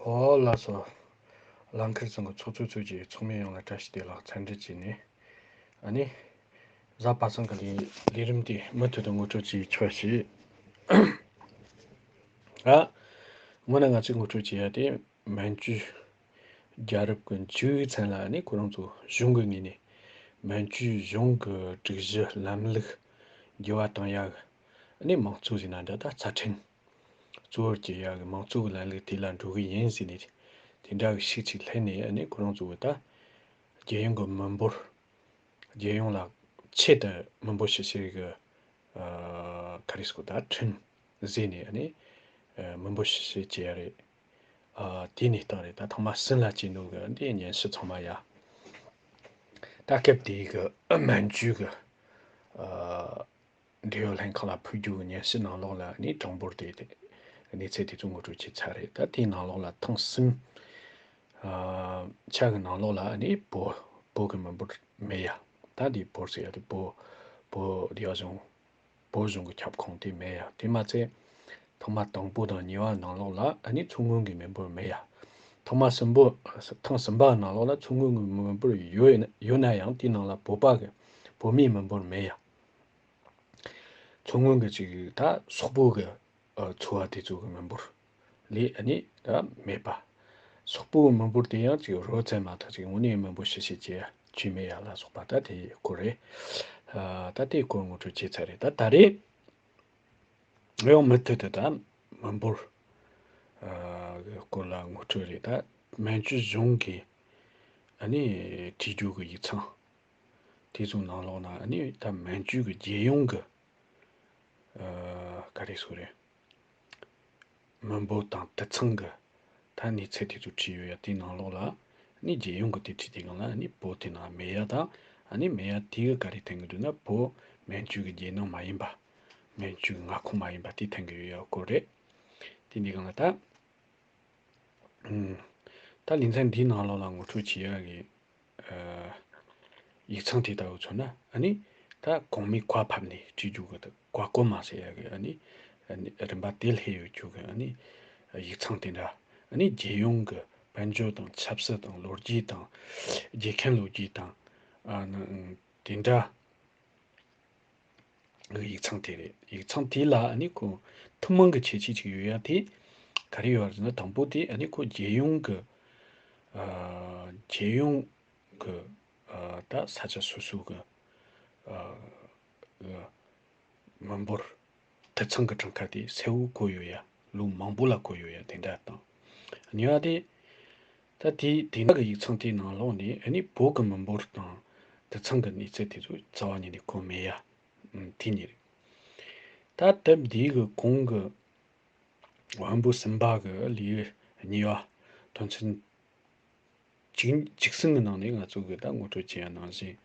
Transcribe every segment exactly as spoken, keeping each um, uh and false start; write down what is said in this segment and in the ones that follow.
ཨོ་ལགས་སོ། ལང་ཁར་ཚང་གི་ཚོགས་གཙོ་ཚོས་ཀྱི་ཚོགས་མི་ཡོངས་ལ་བཀྲ་ཤིས་བདེ་ལེགས་འཚམས་འདྲི་བྱས་ནས། ཨ་ནི། གཟའ་པ་སངས་ཀྱི་ལས་ལས་རིམ་དེ་མུ་མཐུད་དུ་ངོ་སྤྲོད་བྱེད་ཆོག་ཞེས། ཨ། སྔོན་ན་ང་ཚོས་ངོ་སྤྲོད་བྱེད་ཡ་དེ་མན་ཇུ་རྒྱལ་རབས་ཀྱི་འཇིག་ཚན་ལ་ཨ་ནི་ཁོ་རང་ཚོ་གཞུང་གི་ངོས་ནས་མན་ཇུ་གཞུང་གི་སྒྲིག་གཞི་ལམ་ལུགས་འགྱུར་བ་བཏང་ཡ་གི་ཨ་ནི་དམངས་གཙོ་ཟེར་ན་འདྲ་ད་རྩ་ཁྲིམས། གཙོ་བོར་གྱུར་ཡག་གི་དམངས་གཙོ་གི་ལམ་ལུགས་དེ་ལ་འགྲོ་གི་ཡིན་ཟེར་ནས། དེ་འདྲ་གི་ཤུགས་ཅིག་སླེབས་ནས་ཨ་ནི་ཁོ་རང་ཚོ་གི་ད་རྒྱལ་ཡོངས་ཀྱི་མི་འབོར། རྒྱལ་ཡོངས་ལ་ཆེད་དུ་མི་འབོར་ཞིབ་བཤེར་གྱི་ཨ་ག་རེ་ཟེར་དགོས་ད་ཁྲིམས་བཟོས་ནས་ཨ་ནི་ཨ་མི་འབོར་ཞིབ་བཤེར་བྱས་ཡ་རེད། ཨ་དེ་ནས་བཏང་རེད། ད་ཐེངས་མ་གསུམ་ལ་བྱས་འདུག་གི་འདི་སྙན་ཞུ་ཚང་མ་ཡ། ད་སྐབས་དེའི་གི་མན་ཇུ་གི་ཨ། འབྲེལ་ཡོད་ལྷན་ཁང་ལ་ཕུལ་རྒྱུ་གི་སྙན་ཞུ་ནང་ལོགས་ལ་ནི་གྲངས་འབོར་དེ་དེ་གནས་ཚད་དེ་ཚོ་ངོ་སྤྲོད་བྱས་ཚར་རེད། ད་དེའི་ནང་ལོགས་ལ་ཐེངས་གསུམ་ཨ་ཆ་གི་ནང་ལོགས་ལ་ནི་བོད་བོད་གི་མི་འབོར་མེད་ཡ། ད་དེ་བོད་ཟེར་ཡ་དེ་བོད་བོད་རྒྱ་གཞུང་བོད་གཞུང་གི་ཁྱབ་ཁོངས་དེ་མེད་ཡ། དེ་མ་ཚད་ཐེངས་མ་དང་པོ་དང་གཉིས་པ་ནང་ལོགས་ལ་ནི་མཚོ་སྔོན་གི་མི་འབོར་མེད་ཡ། ཐེངས་མ་གསུམ་པོ་ཐེངས་གསུམ་པ་ནང་ལོགས་ལ་མཚོ་སྔོན་གི་མི་འབོར་ཡོད་ཡོད་ན་ཡོད་ན་ཡང་དེའི་ནང་ལ་བོད་པ་གི་བོད་མིའི་མི་འབོར་མེད་ཡ། མཚོ་སྔོན་གྱི་ཅིག་ད་སོག་པོ་གི་ཨ་ཚོ་བ་དེ་ཚོ་གི་མི་འབོར་ལས་ཨ་ནི་ད་མེད་པ། སོག་པོ་གི་མི་འབོར་དེ་ཡང་ཅིག་རོ་ཙམ་མ་ཐག་ཅིག་དངོས་གནས་མི་འབོར་ཞིབ་བཤེར་བྱས་བྱས་མེད་ཡ་ལ་སོགས་པ་ད་དེ་སྐོར་རེད། ཨ་ད་དེ་སྐོར་ངོ་སྤྲོད་བྱས་ཚར་རེད། ད་ད་རེས་ཡང་མུ་མཐུད་དུ་ད་མི་འབོར་ཨ་གི་སྐོར་ལ་ངོ་སྤྲོད་རེད། ད་མན་ཇུ་གཞུང་གི་ཨ་ནི་བྲིས་རྒྱུ་གི་ཡིག་ཚང་། དེ་ཚོའི་ནང་ལོགས་ན་ཨ་ནི་ད་མན་ཇུ་གི་རྒྱལ་ཡོངས་ཀྱི་ཨ་ག་རེ་ཟེར་རེད། མི་འབོར་དང་དུད་ཚང་གི་ད་གནས་ཚད་དེ་ཚོ་བྲིས་ཡོད་ཡ། དེའི་ནང་ལོགས་ལ་ཨ་ནི་རྒྱལ་ཡོངས་ཀྱི་དེ་བྲིས་དེ་སྒང་ལ་ཨ་ནི་བོད་དེ་ནང་མེད་ཡ་དང་། ཨ་ནི་མེད་ཡ་དེ་གི་ག་རེ་འཐེན་གི་འདུག་ན་བོད་མན་ཇུ་གི་རྒྱལ་ནང་མ་ཡིན་པ། མན་ཇུ་གི་མངའ་ཁོངས་མ་ཡིན་པ་དེ་འཐེན་གི་ཡོད་ཡ་སྐོར་རེད། དེ་འདི་སྒང་ལ་ད། ཨུམ། ད་ལེ་ཚན་འདིའི་ནང་ལོགས་ལ་ངོ་སྤྲོད་བྱེད་ཡ་གི་ཨ་ཡིག་ཚང་དེ་ལྟ་བུ་མཚོན་ན་ཨ་ནི་ད་གོང་མའི་བཀའ་ཕབ་ནས་བྲིས་རྒྱུ་གི་ད་བཀའ་བཀོད་མ་ཟེར་ཡ་གི་ཨ་ནི་ཨ་ནི་རིམ་པ་དེ་སླེབས་ཡོད་རྒྱུ་གི་ཨ་ནི་ཡིག་ཚང་དེ་འདྲ། ཨ་ནི་རྒྱལ་ཡོངས་ཀྱི་དཔལ་འབྱོར་དང་ཆབ་སྲིད་དང་ལོ་རྒྱུས་དང་རྒྱལ་ཁམས་ལོ་རྒྱུས་དང་ཨ་ནི་དེ་འདྲ་གི་ཡིག་ཚང་དེ་རེད། ཡིག་ཚང་དེ་ལ་ཨ་ནི་ཁོ་ཐུན་མོང་གི་ཁྱད་ཆོས་ཅིག་ཡོད་ཡ་དེ་ག་རེ་ཡོད་རེད་ཟེར་ན། དང་པོ་དེ་ཨ་ནི་ཁོ་རྒྱལ་ཡོངས་ཀྱི་ཨ་རྒྱལ་ཡོངས་ཀྱི་ཨ་ད་ས་ཆ་སོ་སོ་གི་ཨ་གི་མི་འབོར་དུད་ཚང་གི་གྲངས་ཀ་དེ་གསལ་བོ་བཀོད་ཡོད་ཡ། ལོ་མང་པོ་ལ་བཀོད་ཡོད་ཡ་དེ་འདྲ་དང་། གཉིས་པ་དེ་ད་དེ་དེ་འདྲ་གི་ཡིག་ཚང་དེའི་ནང་ལོགས་ནས་ཨ་ནི་བོད་ཀྱི་མི་འབོར་དང་དུད་ཚང་གི་གནས་ཚད་དེ་ཚོ་རྩ་བ་ཉིད་ནས་བཀོད་མེད་ཡ། ཨུམ། དེ་གཉིས་རེད། ད་དེབ་འདིའི་གི་གོང་གི་དབང་པོ་གསུམ་པ་གི་ལེའུ་གཉིས་པ་དོན་ཚན་བཅུ་བཅུ་གསུམ་གི་ནང་ནས་ང་ཚོ་གི་ད་ངོ་སྤྲོད་བྱས་པ་ནང་བཞིན་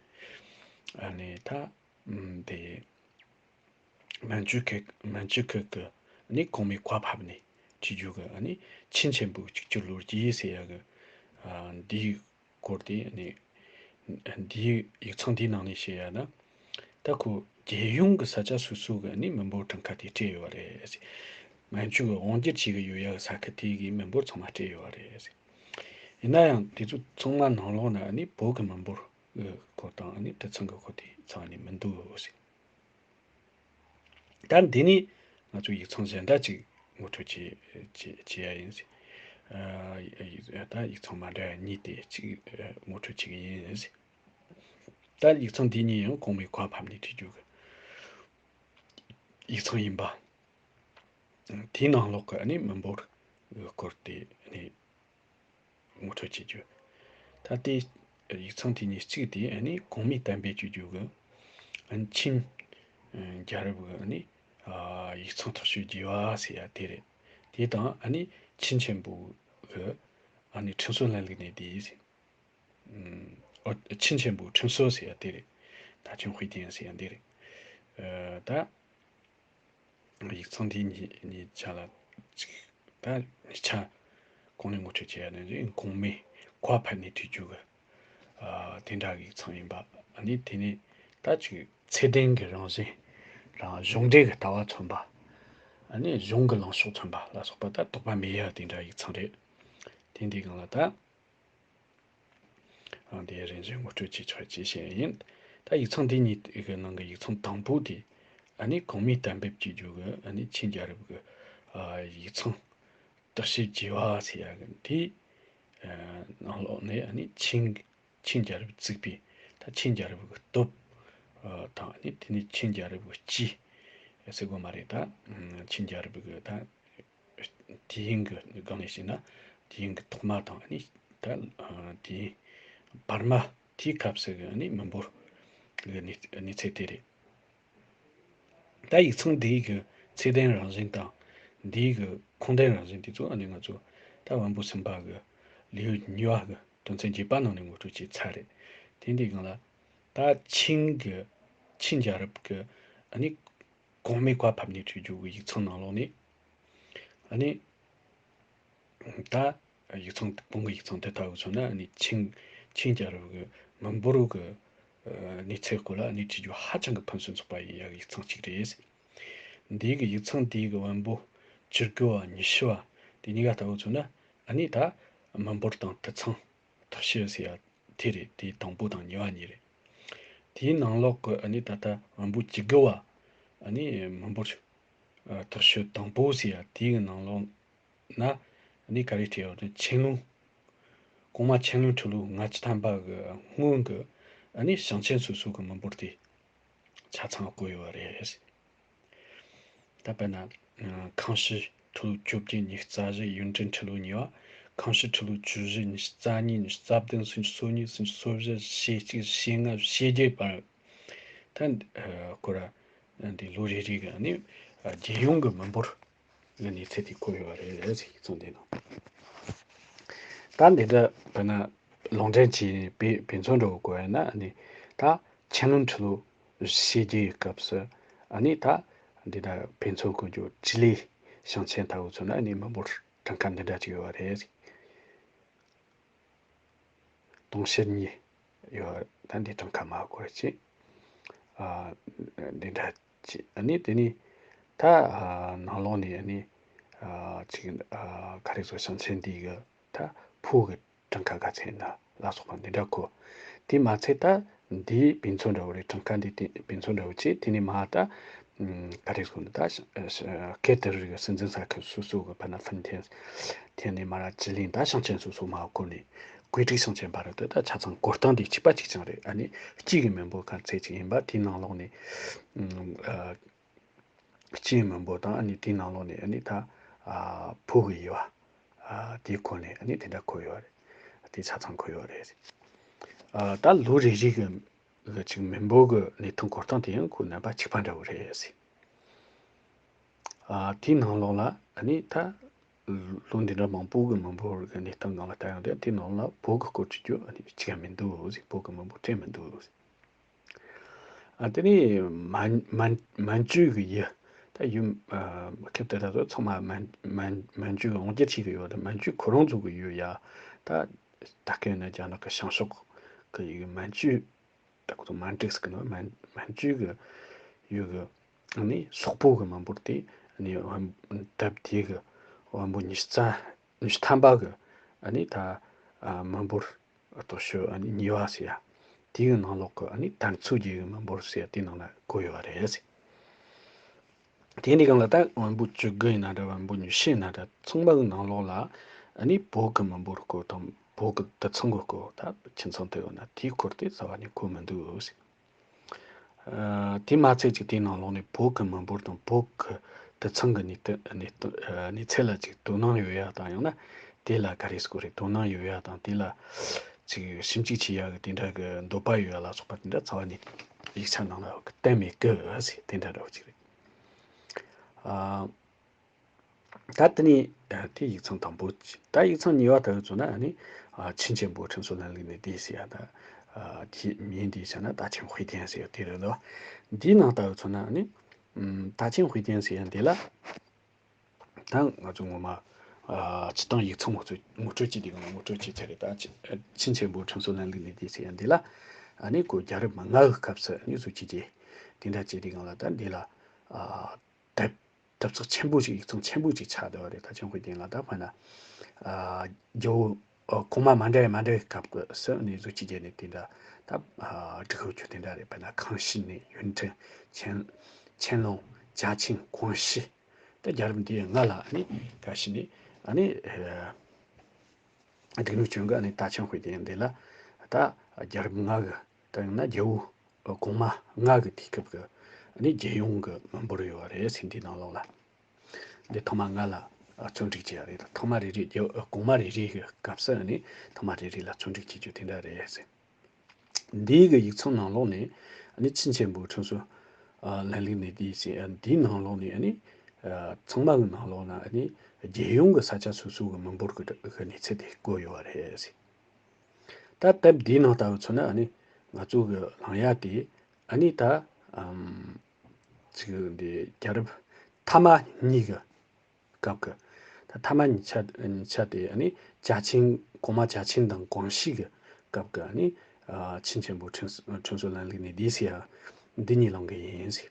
ཨ་ནི་ད་ཨུམ་དེ་མན་ཇུ་ཁུལ་མན་ཇུ་ཁུལ་གི་ཨ་ནི་གོང་མའི་བཀའ་ཕབ་ནས་བྲིས་རྒྱུ་གི་ཨ་ནི་ཆིན་ཆེན་པོའི་གཅིག་གྱུར་ལོ་རྒྱུས་ཟེར་ཡ་གི་ཨ་འདིའི་སྐོར་དེ་ནི། འདིའི་ཡིག་ཚང་འདིའི་ནང་ནས་བཤད་ཡ་ན། ད་ཁོ་རྒྱལ་ཡོངས་ཀྱི་ས་ཆ་སོ་སོ་གི་ནི་མི་འབོར་གྲངས་ཀ་དེ་སྤྲད་ཡོད་རེད། མན་ཇུ་གི་དབང་སྒྱུར་བྱེད་ཀྱི་ཡོད་ཡ་གི་ས་ཁུལ་དེ་གི་མི་འབོར་ཚང་མ་སྤྲད་ཡོད་རེད། ཡིན་ན་ཡང་དེ་ཚོ་ཚང་མ་ནང་ལོགས་ན་ནི་བོད་ཀྱི་མི་འབོར་གི་སྐོར་དང་ནི་དུད་ཚང་གི་སྐོར་དེ་ཚང་ནི་མི་འདུག་ཟེར། ད་འདི་ནི་ང་ཚོ་ཡིག་ཚང་གཞན་དག་ཅིག་ངོ་སྤྲོད་བྱེད་བྱེད་བྱེད་ཡ་ཡིན། ཨ་ད་ཡིག་ཚང་མ་འདྲ་བ་གཉིས་དེ་ཅིག་ངོ་སྤྲོད་བྱེད་ཀྱི་ཡིན། ད་ཡིག་ཚང་འདི་གཉིས་ཡང་གོང་མའི་བཀའ་ཕབ་ནས་བྲིས་རྒྱུ་གི་ཡིག་ཚང་ཡིན་པ། དེའི་ནང་ལོགས་ཀྱི་ནི་མི་འབོར་གྱི་སྐོར་དེ་ནི། ངོ་སྤྲོད་བྱེད་རྒྱུ། ད་ལྟའི་ཡིག་ཚང་དེ་གཉིས་གཅིག་དེ་ཨ་ནི་གོང་མའི་གཏན་འབེབས་བྱེད་རྒྱུ་གི་ཨ་ནི་ཆིན་རྒྱལ་རབས་ཀྱི་ཨ་ནི་ཡིག་ཚང་ཐག་གཅོད་རྒྱས་པ་ཟེར་ཡ་དེ་རེད། དེ་དང་ཨ་ནི་ཆིན་ཆེན་པོ་གི་ཨ་ནི་ཁྲིམས་སྲོལ་ལམ་ལུགས་ནས་དེ་ཨ་ཆིན་ཆེན་པོའི་ཁྲིམས་སྲོལ་ཟེར་ཡ་དེ་རེད། ད་ཆིན་ཧུའེ་ཏེན་ཟེར་ཡ་དེ་རེད། ད། ཡིག་ཚང་དེ་གཉིས་གཉིས་ཆ་ལ་གཅིག་ད་གཉིས་ཆ་གོང་ནས་ངོ་སྤྲོད་བྱས་ཡ་ནི་གོང་མའི་བཀའ་ཕབ་ནས་བྲིས་རྒྱུ་གི་ཨ་དེ་འདྲ་གི་ཡིག་ཚང་ཡིན་པ། ཨ་ནི་དེ་ནས་ད་ཅིག་ཚད་ལྡན་གྱི་རང་བཞིན་རང་གཞུང་འབྲེལ་གྱི་ལྟ་བ་མཚོན་པ། ཨ་ནི་གཞུང་གི་ལངས་ཕྱོགས་མཚོན་པ་ལ་སོགས་པ་ད་དོགས་པ་མེད་ཡ་དེ་འདྲ་ཡིག་ཚང་རེད། དེ་འདི་སྒང་ལ་ད། ཨ་འདི་རིན་བཞིན་ངོ་སྤྲོད་བྱེད་ཆོག་ཅེས་བཤད་ཡིན། ད་ཡིག་ཚང་འདི་གཉིས་ཀྱི་ནང་གི་ཡིག་ཚང་དང་པོ་དེ། ཨ་ནི་གོང་མའི་གཏན་འབེབས་ཀྱི་རྒྱུ་གི་ཨ་ནི་ཆིན་རྒྱལ་རབས་ཀྱི་ཨ་ཡིག་ཚང་དར་ཞིང་རྒྱས་པ་ཟེར་ཡ་གི་འདི། ཨ་ནང་ལོགས་ནས་ཨ་ནི་ཆིན་ཆིན་རྒྱལ་རབས་བཙུགས་པའི་ད་ཆིན་རྒྱལ་རབས་ཀྱི་སྟོབས་ཨ་དང་ཨ་ནི་དེ་ནས་ཆིན་རྒྱལ་རབས་ཀྱི་སྤྱི་ཟེར་དགོས་མ་རེད། ད་ཆིན་རྒྱལ་རབས་ཀྱི་ད། དེའི་གི་སྒང་ནས་བཤད་ན། དེའི་གི་ཐོག་མ་དང་ནི་ད་དེའི་བར་མ། དེའི་སྐབས་སུ་གི་ནི་མི་འབོར་གི་གནས་གནས་ཚད་དེ་རེད། ད་ཡིག་ཚང་འདིའི་གི་ཚད་ལྡན་རང་བཞིན་དང་། འདིའི་གི་ཁུངས་ལྡན་རང་བཞིན་དེ་ཚོ་ཨ་ནི་ང་ཚོ་ད་དབོན་པོ་སུམ་པ་གི་ལེའུ་གཉིས་པ་གི་དོན་ཚན་བརྒྱད་པ་ནང་ནས་ངོ་སྤྲོད་བྱས་ཚར་རེད། དེ་འདི་སྒང་ལ་ད་ཆིན་གི་ཆིན་རྒྱལ་རབས་གི་ཨ་ནི་གོང་མའི་བཀའ་ཕབ་ནས་བྲིས་རྒྱུ་གི་ཡིག་ཚང་ནང་ལོགས་ནས། ཨ་ནི། ད་ཡིག་ཚང་གོང་གི་ཡིག་ཚང་དེ་ལྟ་བུ་མཚོན་ན་ཨ་ནི་ཆིན་ཆིན་རྒྱལ་རབས་ཀྱི་མི་འབོར་གྱི་ཨ་གནས་ཚད་སྐོར་ལ་ཨ་ནི་བྲིས་རྒྱུ་ཧ་ཅང་གི་ཕུན་སུམ་ཚོགས་པ་ཡིན་ཡག་གི་ཡིག་ཚང་གཅིག་རེད། འདིའི་གི་ཡིག་ཚང་འདིའི་གི་བོན་པོ་བཅུ་དགུ་བ་ཉི་ཤུ་བ་དེ་གཉིས་ཀ་ལྟ་བུ་མཚོན་ན་ཨ་ནི་ད་མི་འབོར་དང་དུད་ཚང་དག་ཤོས་ཟེར་ཡ་དེ་རེད། དེ་དང་པོ་དང་གཉིས་པ་གཉིས་རེད། དེའི་ནང་ལོགས་ཀྱི་ཨ་ནི་ད་ལྟ་བོན་པོ་བཅུ་དགུ་བ་ཨ་ནི་མི་འབོར་ཨ་དག་ཤོས་དང་པོ་ཟེར་ཡ་དེའི་ནང་ལོགས་ན་ཨ་ནི་ག་རེ་བྲིས་ཡོད་དེ་ཆན་ལུང་། གོང་མ་ཆན་ལུང་ཁྲི་ལོ་ལྔ་བཅུ་ཐམ་པ་གི་སྔོན་གྱི་ཨ་ནི་ཞིང་ཆེན་སོ་སོ་གི་མི་འབོར་དེ་ཆ་ཚང་བཀོད་ཡོད་པ་རེད། ད་དཔེར་ན། ཨ་ཁང་ཞི་ཁྲི་ལོ་བཅོ་བརྒྱད་ཉི་ཤུ་རྩ་བཞི། ཡུན་ཀྲེང་ཁྲི་ལོ་གཉིས་པ། ཁང་ཞི་ཁྲི་ལོ་བཅུ་བཞི་ཉི་ཤུ་རྩ་གཉིས། ཉི་ཤུ་རྩ་བདུན། སུམ་ཅུ་སོ་གཉིས། སུམ་ཅུ་སོ་བཞི། ཞེ་གཅིག་ཞེ་ལྔ། ཞེ་བརྒྱད་བར། ད་ཨ་སྐོར་ར་འདི་ལོ་རེ་རེ་གི་ནི་ཨ་རྒྱལ་ཡོངས་ཀྱི་མི་འབོར་གྱི་གནས་ཚད་དེ་བཀོད་ཡོད་པ་རེད་ཟེར་གྱི་ཚོད་འདི་ནང་། ད་འདི་འདྲ་དཔེར་ན་ལུང་འདྲེན་གྱི་དཔེ་དཔེ་མཚོན་འདྲ་བོ་བཀོད་ཡོད་ན་ནི་ད་ཆན་ལུང་ཁྲི་ལོ་བཞི་བརྒྱ་ཡི་སྐབས་སུ་ཨ་ནི་ད་འདི་འདྲ་དཔེ་མཚོན་བཀོད་རྒྱུ་ཅི་ལི་ཞིང་ཆེན་ལྟ་བུ་མཚོན་ན་ཨ་ནི་མི་འབོར་གྲངས་ཀ་འདི་འདྲ་ཅིག་ཡོད་པ་རེད། དུང་ཕྱུར་གཉིས་ཡོད། ད་འདི་གྲངས་ཀ་མ་བཀོད་ཅིག་ཨ་འདི་འདྲ་ཅིག་ཨ་ནི་དེ་ནི་ད་ཨ་ནང་ལོགས་ནས་ཨ་ནི་ཨ་ཅིག་ཨ་ག་རེ་ཟེར་ཞིང་ཆེན་འདི་གི་ད་ཕོ་གི་གྲངས་ཀ་ག་ཚད་ཡིན་ན་ལ་སོགས་པ་འདི་འདྲ་གོ། དེ་མ་ཚད་ད་འདིའི་དཔེ་མཚོན་འདྲ་བོ་རེད། གྲངས་ཀ་འདི་དེ་དཔེ་མཚོན་འདྲ་བོ་ཅིག་དེ་ནི་མ་ད་ཨ་ག་རེ་ཟེར་ན་ད་སྐད་དེ་རིགས་སྲིད་འཛིན་ས་ཁུལ་སོ་སོ་གི་ཕ་ན་ཕན་ཐེན་ཐེན་ནས་མ་ར་ཅི་ལིན་ད་ཞིང་ཆེན་སོ་སོ་མ་བཀོད་ནས། བཀོད་སྒྲིག་ཞིང་ཆེན་བར་དུ་ད་ཆ་ཚང་བཀོད་སྟངས་དེ་གཅིག་པ་གཅིག་རྐྱང་རེད། ཨ་ནི་སྤྱི་གི་མི་འབོར་ག་ཚད་ཅིག་ཡིན་པ་དེའི་ནང་ལོགས་ནས་ཨ་སྤྱིའི་མི་འབོར་དང་ཨ་ནི་དེའི་ནང་ལོགས་ནས་ཨ་ནི་ད་ཨ་ཕོ་གི་དབྱེ་བ་ཨ་དེའི་སྐོར་ནས་ཨ་ནི་དེ་འདྲ་འཁོད་ཡོད་རེད། དེ་ཆ་ཚང་འཁོད་ཡོད་རེད། ཨ་ད་ལོ་རེ་རེ་གི་གི་ཅིག་མི་འབོར་གི་གནས་སྟངས་བཀོད་སྟངས་དེ་ཡང་ཁོ་རྣམ་པ་གཅིག་པ་འདྲ་བོ་རེད་ཟེར། ཨ་དེའི་ནང་ལོགས་ལ་ཨ་ནི་ད་ལོ་འདི་འདྲ་མང་པོ་གི་མི་འབོར་གི་གནས་སྟངས་སྒང་ལ་ལྟ་ཡོང་དུས་དེའི་ནང་ལ་བོད་གི་སྐོར་བྲིས་རྒྱུ་ཨ་ནི་གཅིག་ཡང་མི་འདུག་ཟེར། བོད་གི་མི་འབོར་བྲིས་མི་འདུག་ཟེར། ཨ་དེ་ནི་མན་མན་མན་ཇུ་གི་ཡུལ་ད་ཡུལ་ཨ་ཁྱབ་དེ་ད་ཚོ་ཚང་མ་མན་མན་མན་ཇུ་གི་འོང་རྒྱུ་བྲིས་གི་ཡོད། ད་མན་ཇུ་ཁོ་རང་ཚོ་གི་ཡུལ་ཡ་ད་ད་སྐད་ནི་རྒྱ་ནག་གི་བྱང་ཕྱོགས་གི་ཡུལ་མན་ཇུ། ད་ཁོ་ཚོ་མན་ཏིག་ཟེར་གི་ནོ། མན་མན་ཇུ་གི་ཡུལ་གི་ནི་སོག་པོ་གི་མི་འབོར་དེ་ནི་བོན་སྟབས་དེ་གི་བོན་པོ་ཉི་ཤུ་རྩ་ཉི་ཤུ་ཐམ་པ་གི་ནི་ད་ཨ་མི་འབོར་ལྟོ་ཤོད་ཨ་ནི་གཉིས་པ་ཟེར་ཡ་དེ་གི་ནང་ལོགས་གི་ནི་དར་མཚོ་རྒྱལ་གི་མི་འབོར་ཟེར་ཡ་དེ་ནང་ལ་བཀོད་ཡོད་རེད་ཟེར། དེ་འདྲའི་སྒང་ལ་ད་བོན་པོ་བཅུ་དགུ་ཡིན་ན་འདྲ་བོན་པོ་ཉི་ཤུ་ཡིན་ན་འདྲ་ཚང་མ་གི་ནང་ལོགས་ལ་ཨ་ནི་བོད་གི་མི་འབོར་སྐོར་དང་བོད་གི་དུད་ཚང་གི་སྐོར་ད་ཁྱིམ་ཚང་དུ་ཡོད་ན་དེའི་སྐོར་དེ་རྩ་བ་ནས་གོ་མི་འདུག་ཟེར། ཨ་དེ་མ་ཚད་ཅིག་དེའི་ནང་ལོགས་ནས་བོད་གི་མི་འབོར་དང་བོད་གི་དུད་ཚང་གི་གནས་སྟངས་གནས་སྟངས་ཨ་གནས་ཚད་ལ་ཅིག་དོ་སྣང་ཡོད་ཡ་དང་ཡང་ན་དེ་ལ་ག་རེ་ཟེར་དགོས་རེད། དོ་སྣང་ཡོད་ཡ་དང་དེ་ལ་ཅིག་ཞིབ་འཇུག་བྱེད་ཡ་གི་དེ་འདྲ་གི་འདོད་པ་ཡོད་ཡ་ལ་སོགས་པ་དེ་འདྲ་རྩ་བ་ནས་ཡིག་ཆ་ནང་ལ་གཏན་མེད་གི་ཟེར་དེ་འདྲ་འདྲ་བོ་ཅིག་རེད། ཨ། ད་དེ་ནས་ཨ་དེ་ཡིག་ཚང་དང་པོ། ད་ཡིག་ཚང་གཉིས་པ་ལྟ་བུ་མཚོན་ན་ཨ་ནི་ཨ་ཆིན་ཆེན་པོ་ཁྲིམས་སྲོལ་ལམ་ལུགས་ནས་འདི་ཟེར་ཡ་ད་ཨ་དེ་མིང་འདི་བྱས་ན་ད་ཆིན་ཧུའེ་ཏེན་ཟེར་ཡ་དེ་རེད་དོ། འདིའི་ནང་ལྟ་བུ་མཚོན་ན་ཨ་ནི་ཨམ་ད་ཆིན་ཧུའེ་ཏེན་ཟེར་ཡ་འདི་ལ་ད་ང་ཚོ་ངོ་མ་ཨ་སྤྱི་བཏང་ཡིག་ཚང་ངོ་སྤྲོད་ངོ་སྤྲོད་བྱེད་དུས་ངོ་སྤྲོད་བྱེད་ཚར་རེད། ད་ཆིན་ཆིན་ཆེན་པོ་ཁྲིམས་སྲོལ་ལམ་ལུགས་ནས་འདི་ཟེར་ཡ་འདི་ལ་ཨ་ནི་ཁོ་རྒྱལ་རབས་མ་ལྔ་གི་སྐབས་སུ་ཨ་ནི་བཟོ་བྱེད་ཀྱི་དེ་འདྲ་བྱེད་དུས་སྒང་ལ་ད་འདི་ལ་ཨ་དེབ། གྲུབ་ཚུལ་ཆེན་པོ་ཞིག་ཡིག་ཚང་ཆེན་པོ་ཞིག་ཆགས་བསྡད་པ་རེད། ད་ཆང་དཔེ་དེ་ལ་ད་དཔེར་ན་ཨ་རྒྱལ་པོ་ཨ་གོང་མ་མ་འདྲ་མ་འདྲ་བའི་སྐབས་ཀྱི་སུ་ནས་བཟོ་བཅོས་བརྒྱབ་ནས་དེ་འདྲ་ད་ཨ་སྒྲིག་ཡོད་རྒྱུ་དེ་འདྲ་རེད། དཔེར་ན་ཁང་ཤིས་ནས་ཡོན་ཀྲེང་ཆན་ཆན་ལུང་ཅཱ་ཆིང་ཀོང་ཞི། ད་རྒྱལ་རབས་འདིའི་སྔ་ལ་ཨ་ནི་འགའ་ཞིག་ནས་ཨ་ནི་ཨ་སྒྲིག་ནོར་བྱུང་གི་ཨ་ནི་ད་ཆང་དཔེ་དེ་འདི་ལ་ད་རྒྱལ་རབས་སྔ་གི་ད་ཡང་ན་རྒྱལ་པོ་གོང་མ་སྔ་གི་དུས་སྐབས་ཀྱི་ཨ་ནི་རྒྱལ་ཡོངས་ཀྱི་མི་འབོར་ཡོད་པ་རེད་ཟེར། འདིའི་ནང་ལོགས་ལ། འདི་ཐོག་མ་ང་ལ་ཨ་བརྩོན་འགྲུས་བྱས་རེད། ཐོག་མ་རེ་རེ་རྒྱ་ཨ་གོང་མ་རེ་རེ་གི་སྐབས་སུ་ནི་ཐོག་མ་རེ་རེ་ལ་བརྩོན་འགྲུས་བྱེད་རྒྱུ་དེ་འདྲ་རེད་ཟེར། འདིའི་གི་ཡིག་ཚང་ནང་ལོགས་ནས་ཨ་ནི་ཆིན་ཆེན་པོ་ཁྲུན་སུ་ཨ་ལན་ལིག་ནས་འདི་ཟེར། ཨ་འདིའི་ནང་ལོགས་ནས་ཨ་ནི་ཨ་ཚང་མ་གི་ནང་ལོགས་ན་ཨ་ནི་རྒྱལ་ཡོངས་གི་ས་ཆ་སོ་སོ་གི་མི་འབོར་གི་གི་གནས་ཚུལ་དེ་བཀོད་ཡོད་པ་རེད་ཟེར། ད་དེབ་འདིའི་ནང་ལྟ་བུ་མཚོན་ན་ཨ་ནི་ང་ཚོ་གི་ལངས་ཡ་དེ་ཨ་ནི་ད་ཨམ་ཅིག་འདི་རྒྱལ་རབས་ཐ་མ་གཉིས་ཀྱི་སྐབས་ཀྱི། ད་ཐ་མ་གཉིས་ཆ་གཉིས་ཆ་དེ་ཨ་ནི་ཅཱ་ཆིང་གོང་མ་ཅཱ་ཆིང་དང་ཀོང་ཞི་གི་སྐབས་ཀྱི་ཨ་ནི་ཨ་ཆིན་ཆེན་པོ་ཁྲུན་ཁྲུན་སུ་ལན་ལིག་ནས་འདི་ཟེར་ཡ་འདི་གཉིས་ལོང་གི་ཡིན་ཟེར།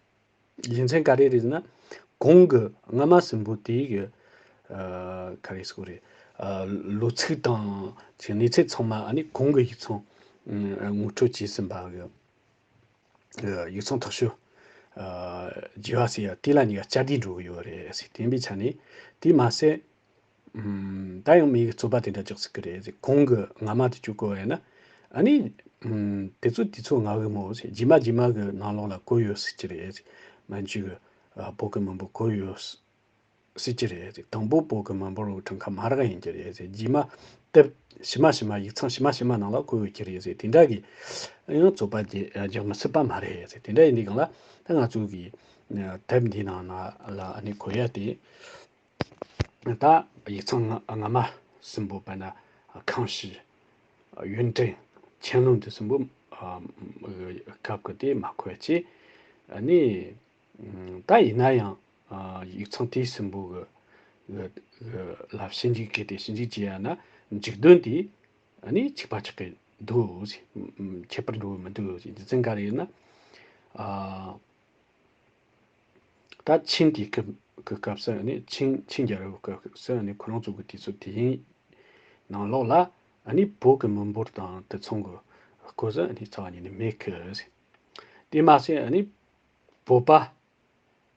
རྒྱུ་མཚན་ག་རེ་རེད་ཟེར་ན། གོང་གི་སྔ་མ་གསུམ་པོ་དེའི་གི་ཨ་ག་རེ་ཟེར་དགོས་རེད། ཨ་ལོ་ཚིགས་དང་གནས་ཚུལ་ཚང་མ་ཨ་ནི་གོང་གི་ཡིག་ཚང་ཨ་ངོ་སྤྲོད་བྱས་ཟིན་པ་གི་ཨ་ཡིག་ཚང་མཐོ་ཤོས་ཨ་རྒྱས་པ་ཟེར་ཡ་དེ་ལ་གཉིས་ཀ་བསྐྱར་ཟློས་འགྲོ་གི་ཡོད་རེད་ཟེར། དེ་འདྲ་བྱས་ནས་དེ་མ་ཟད། ཨམ་ད་ཡང་མི་གི་རྩོད་པ་དེ་འདྲ་རྒྱག་སྲིད་གི་རེད་ཟེར། གོང་གི་སྔ་མ་དེ་ཚོ་བཀོད་ཡོད་ན་ཨ་ནི་ཨམ་དེ་ཚོ་དེ་ཚོ་སྔ་གི་མོ་ཟེར། རྗེས་མ་རྗེས་མ་གི་ནང་ལོགས་ལ་བཀོད་ཡོད་སྲིད་ཀྱི་རེད་ཟེར། མན་ཇུ་གི་ཨ་བོད་གི་མི་འབོར་བཀོད་ཡོད་སྲིད་ཀྱི་རེད་ཟེར། དང་པོ་བོད་གི་མི་འབོར་གྲངས་ཀ་མ་རག་ཡིན་གྱི་རེད་ཟེར། རྗེས་མ་དེབ་ཕྱི་མ་ཕྱི་མ་ཡིག་ཚང་ཕྱི་མ་ཕྱི་མ་ནང་ལ་བཀོད་ཡོད་ཀྱི་རེད་ཟེར། དེ་འདྲ་གི་ཡང་རྩོད་པ་རྒྱག་རྒྱག་མི་སྲིད་པ་མ་རེད་ཟེར། དེ་འདྲ་ཡིན་དུས་སྒང་ལ་ད་ང་ཚོ་གི་དེབ་འདིའི་ནང་ན་ལ་ཨ་ནི་གོ་ཡ་དེ། ད་ཡིག་ཚང་སྔ་སྔ་མ་གསུམ་པོ་དཔེར་ན་ཁང་ཞི། ཡོན་ཀྲེང་ཆན་ལུང་དེ་གསུམ་པོ་ཨ་སྐབས་ཀྱི་དེ་མ་གོ་ཡ་ཅི། ཨ་ནི་ད་ཡིན་ན་ཡང་ཨ་ཡིག་ཚང་དེ་གསུམ་པོ་གི་གི་གི་ལ་ཞིབ་འཇུག་གལ་ཏེ་ཞིབ་འཇུག་བྱེད་ཡ་ན་འཇིག་དོན་དེ་ཨ་ནི་གཅིག་པ་ཆགས་ཀྱི་འདུག་ཟེར། ཁྱད་པར་འགྲོ་གི་མི་འདུག་ཟེར། རྒྱུ་མཚན་ག་རེ་ཡིན་ན། ཨ། ད་ཆིན་དེའི་སྐབས་ཀྱི་སྐབས་སུ་ནི་ཆིན་ཆིན་རྒྱལ་རབས་ཀྱི་སྐབས་སུ་ནི་ཁོ་རང་ཚོ་གི་དུས་ཚོད་དེའི་ནང་ལོགས་ལ་ཨ་ནི་བོད་ཀྱི་མི་འབོར་དང་དེ་མཚུངས་ཀྱི་སྐོར་སུ་ནི་རྩ་བ་ཉིད་ནས་མེད་ཀི་ཟེར། དེ་མ་ཟད་ཨ་ནི་བོད་པ་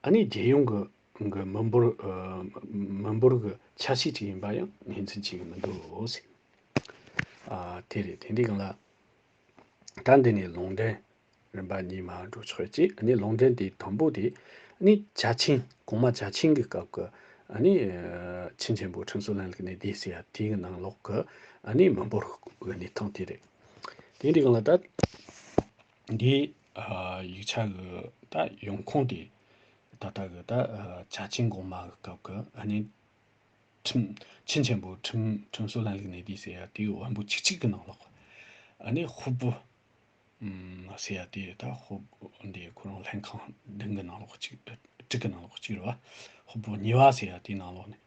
ཨ་ནི་རྒྱལ་ཡོངས་ཀྱི་གི་མི་འབོར་ཨ་མི་འབོར་གྱི་ཆ་ཤས་ཅིག་ཡིན་པ་ཡང་ངོས་འཛིན་བྱེད་ཀྱི་མི་འདུག་ཟེར། ཨ་དེ་རེད། དེ་འདྲའི་སྒང་ལ། ད་འདི་ནས་ལུང་འདྲེན་རིམ་པ་གཉིས་མ་འགྲོ་ཆོག་ཅིག་ཨ་ནི་ལུང་འདྲེན་དེ་དང་པོ་དེ་ཨ་ནི་ཅཱ་ཆིང་གོང་མ་ཅཱ་ཆིང་གི་སྐབས་ཀྱི་ཨ་ནི་ཆིན་ཆེན་པོ་ཁྲུན་སུ་ལན་ལིག་ནས་འདི་ཟེར་ཡ་དེའི་ནང་ལོགས་ཀྱི་ཨ་ནི་མི་འབོར་གྱི་གནས་སྟངས་དེ་རེད། དེ་འདྲའི་སྒང་ལ་ད་འདིའི་ཡིག་ཆ་གི་ད་ཡོང་ཁུངས་དེ་ད་ལྟ་གི་ད་ཅཱ་ཆིང་གོང་མ་གི་སྐབས་ཀྱི་ཨ་ནི། ཁྲིམས་ཆེན་ཆེན་པོ་ཁྲིམས་ཁྲིམས་སྲོལ་ལམ་ལུགས་གནས་བསྡུས་ཟེར་ཡ་དེའི་བམ་པོ་ཆིག་གཅིག་གི་ནང་ལོགས། ཨ་ནི་ཧོར་བུ་ཟེར་ཡ་དེ་ད་ཧོར་འདི་ཁོ་རང་ལྷན་ཁང་བདུན་གི་ནང་ལོགས་གཅིག་དྲུག་གི་ནང་ལོགས་གཅིག་རེད་བ། ཧོར་བུ་གཉིས་པ་ཟེར་ཡ་དེའི་ནང་ལོགས་ནས།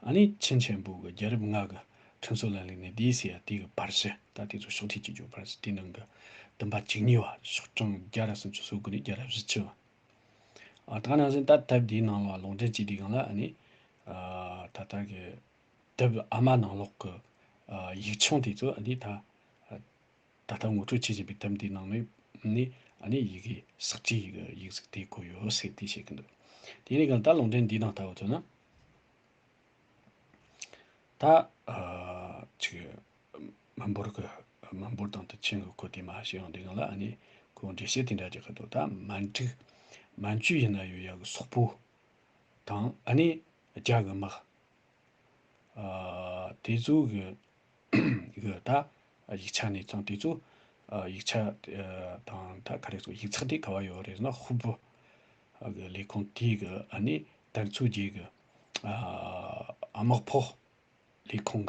ཨ་ནི་ཆིན་ཆེན་པོ་གི་རྒྱལ་རབས་ལྔ་གི་ཁྲིམས་སྲོལ་ལམ་ལུགས་གནས་བསྡུས་ཟེར་ཡ་དེ་གི་པར་གཞི་ད་དེ་ཚོ་ཕྱོགས་བསྒྲིགས་བྱེད་རྒྱུ་པར་གཞི་དེའི་ནང་གི་བདུན་པ་བཅུ་གཉིས་པ་ཤོག་གྲངས་བརྒྱ་ར་སུམ་ཅུ་སོ་དགུ་ནས་བརྒྱ་ར་བཞི་བཅུ་བ། ཨ་ད་ག་ནང་བཞིན་ད་དེབ་འདིའི་ནང་ལ་ལུང་འདྲེན་བྱས་དུས་སྒང་ལ་ཨ་ནི་ཨ་ད་ལྟ་གི་དེབ་ཨ་མ་ནང་ལོགས་ཀྱི་ཨ་ཡིག་ཆུང་དེ་ཚོ་ཨ་ནི་ད་ད་ལྟ་ངོ་སྤྲོད་བྱེད་བཞིན་པའི་དེབ་འདིའི་ནང་ནས་ནི་ཨ་ནི་ཡི་གེ་གསེག་བྲིས་ཡི་གེ་ཡིག་གཟུགས་དེ་བཀོད་ཡོད་ཟེར་དེ་བཤད་ཀྱི་འདུག་དེ་ནས་གང་ལྟར་ལུང་འདྲེན་འདིའི་ནང་ལྟ་བུ་ཚོ་ན། ད་ཨ་ཅིག་མི་འབོར་གི་མི་འབོར་དང་དུ་ཆིན་གི་གོ་དེ་མ་ཤེས་ཡོང་དེ་གང་ལ་ཨ་ནི་ཁོ་འགྲེལ་བཤད་དེ་འདྲ་རྒྱག་གི་འདུག་ད་མན་ཀྲིག་མན་ཇུ་ཡིན་ན་ཡོད་ཡག་གི་སོག་པོ་དང་ཨ་ནི་རྒྱ་གི་དམག་ཨ་དེ་ཚོ་གི་གི་ད་ཡིག་ཆ་གནས་སྟངས་དེ་ཚོ་ཨ་ཡིག་ཆ་ཨ་དང་ད་ག་རེ་ཚོ་ཡིག་ཚགས་དེ་ག་བ་ཡོད་རེད་ན་ཧོར་བུ་གི་ལས་ཁུངས་དེ་གི་ཨ་ནི་དར་ཚུགས་རྗེས་གི་ཨ་དམག་ཕོགས། ལས་ཁུངས་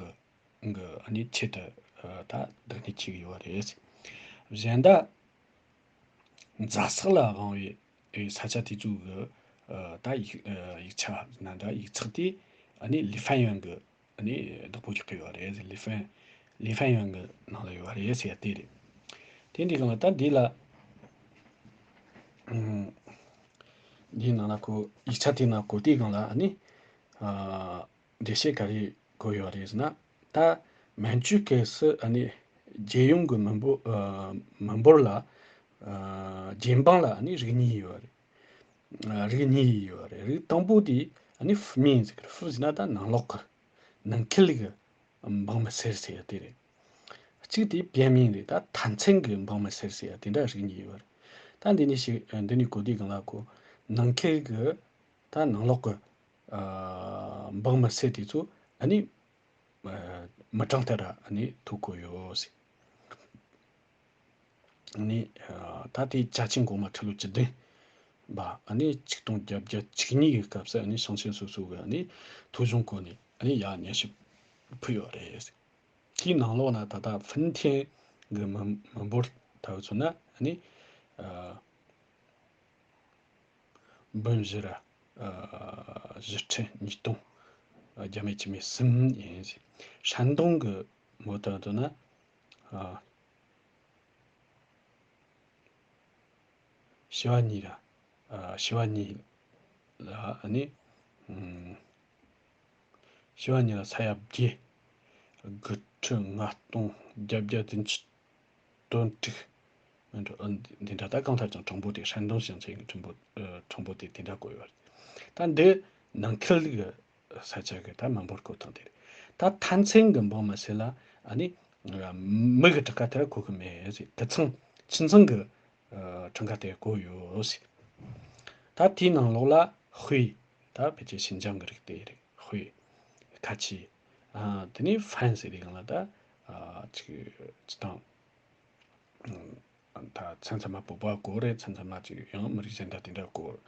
ཀྱི་ཀྱི་ཨ་ནི་ཆེད་དུ་ཨ་ད་བདག་གཉེར་བྱེད་ཀྱི་ཡོད་རེད། གཞན་དག་རྫ་ས་ལ་དབང་བའི་ས་ཆ་དེ་ཚོ་གི་ཨ་ད་ཡིག་ཨ་ཡིག་ཆ་ན་འདྲ་ཡིག་ཚགས་དེ་ཨ་ནི་ལི་ཧྥན་ཡོན་གྱི་ཨ་ནི་བདག་པོ་རྒྱག་གི་ཡོད་རེད། ལི་ཧྥན་ལི་ཧྥན་ཡོན་གྱི་ནང་ལ་ཡོད་རེད་ཟེར་ཡ་དེ་རེད། དེ་འདྲའི་སྒང་ལ་ད་འདི་ལ་ཨ་ འདིའི་ནང་ལ་ཁོ་ཡིག་ཆ་དེའི་ནང་བཀོད་དེའི་སྒང་ལ་ཨ་ནི་ཨ་འགྲེལ་བཤད་ག་རེ་བཀོད་ཡོད་རེད་ཟེར་ན། ད་མན་ཇུའི་སྐབས་སུ་ཨ་ནི་རྒྱལ་ཡོངས་ཀྱི་མི་འབོར་ཨ་མི་འབོར་ལ་ཨ་རྒྱལ་འབངས་ལ་ཨ་ནི་རིགས་གཉིས་ཡོད་རེད། ཨ་རིགས་གཉིས་ཡོད་རེད། རིགས་དང་པོ་དེ་ཨ་ནི་ཧྥུ་མིང་ཟེར་གི་རེད། ཧྥུ་ཟེར་ན་ད་ནང་ལོགས་ཀྱི། ནང་ཁུལ་གྱི་འབངས་མི་སེར་ཟེར་ཡ་དེ་རེད། གཅིག་དེ་པེ་མིང་རེད། ད་མཐའ་མཚམས་ཀྱི་འབངས་མི་སེར་ཟེར་ཡ་དེ་འདྲ་རིགས་གཉིས་ཡོད་རེད། ད་འདི་ནས་ཞིག་འདི་ནས་གོ་དུས་སྒང་ལ་ཁོ་ནང་ཁུལ་གྱི་ད་ནང་ལོགས་ཀྱི་ཨ་འབངས་མི་སེར་དེ་ཚོ་ཨ་ནི་ཨ་མི་གྲངས་ལྟར་ཨ་ནི་ཐོ་བཀོད་ཡོད་ཟེར། ཨ་ནི་ཨ་ད་ལྟའི་ཅ་ཆིང་གོང་མ་ཁྲི་ལོ་བཅུ་བདུན་པ་ཨ་ནི་ཆིག་སྟོང་བརྒྱད་བརྒྱ་བཅུ་གཉིས་ཀྱི་སྐབས་སུ་ཨ་ནི་ཞིང་ཆེན་སོ་སོ་གི་ཨ་ནི་ཐོ་གཞུང་བཀོད་ནས་ཨ་ནི་ཡར་སྙན་ཞུ་ཕུལ་ཡོད་རེད། དེའི་ནང་ལོགས་ན་ད་ལྟ་ཧྥུན་ཐེན་གྱི་མི་མི་འབོར་ལྟ་བུ་མཚོན་ན་ཨ་ནི་ཨ་འབུམ་བཞི་ར་ཨ་བཞི་ཁྲི་ཉིས་སྟོང་བརྒྱ་མེད་བཅུ་མེད་གསུམ་ཡིན། ཧྲན་ཏུང་གི་མོ་ལྟ་བུ་མཚོན་ན་ཨ་བྱེ་བ་གཉིས་ར་ཨ་བྱེ་བ་གཉིས་ལ་ཨ་ནི་ཨམ་བྱེ་བ་གཉིས་ལ་ས་ཡ་བརྒྱད་དགུ་ཁྲི་ལྔ་སྟོང་བརྒྱད་བརྒྱ་བདུན་ཅུ་དོན་དྲུག་མི་འགྲོ། ཨ་འདི་འདི་འདྲ་ད་གང་ལྟར་ཀྱང་གྲངས་འབོར་དེ་ཧྲན་ཏུང་ཞིང་ཆེན་གྱི་གྲངས་འབོར་ཨ་གྲངས་འབོར་དེ་དེ་འདྲ་བཀོད་ཡོད་རེད། ད་འདི་ནང་ཁུལ་གྱི་ས་ཆ་གི་ད་མི་འབོར་བཀོད་སྟངས་དེ་རེད། ད་མཐའ་མཚམས་ཀྱི་འབངས་མི་སེར་ལ་ཨ་ནི་མི་གི་གྲངས་ཀ་དེ་ར་བཀོད་གི་མེད་ཟེར། དུད་ཚང་ཁྱིམ་ཚང་གི་ཨ་གྲངས་ཀ་དེ་བཀོད་ཡོད་ཟེར། ད་དེའི་ནང་ལོགས་ལ་ཧུའེ། ད་ཕལ་ཆེར་ཤིན་ཅང་གི་རིགས་དེ་རེད། ཧུའེ། ཁ་ཆེ། ཨ་དེ་ནས་ཧྥན་ཟེར་དེ་གང་ལ་ད་ཨ་ཅིག་སྤྱི་བཏང་ད་མཚན་ཚང་མ་བོད་པ་སྐོར་རེད། མཚན་ཚང་མ་ཅིག་ཡང་མི་རིགས་གཞན་དག་དེ་འདྲ་སྐོར།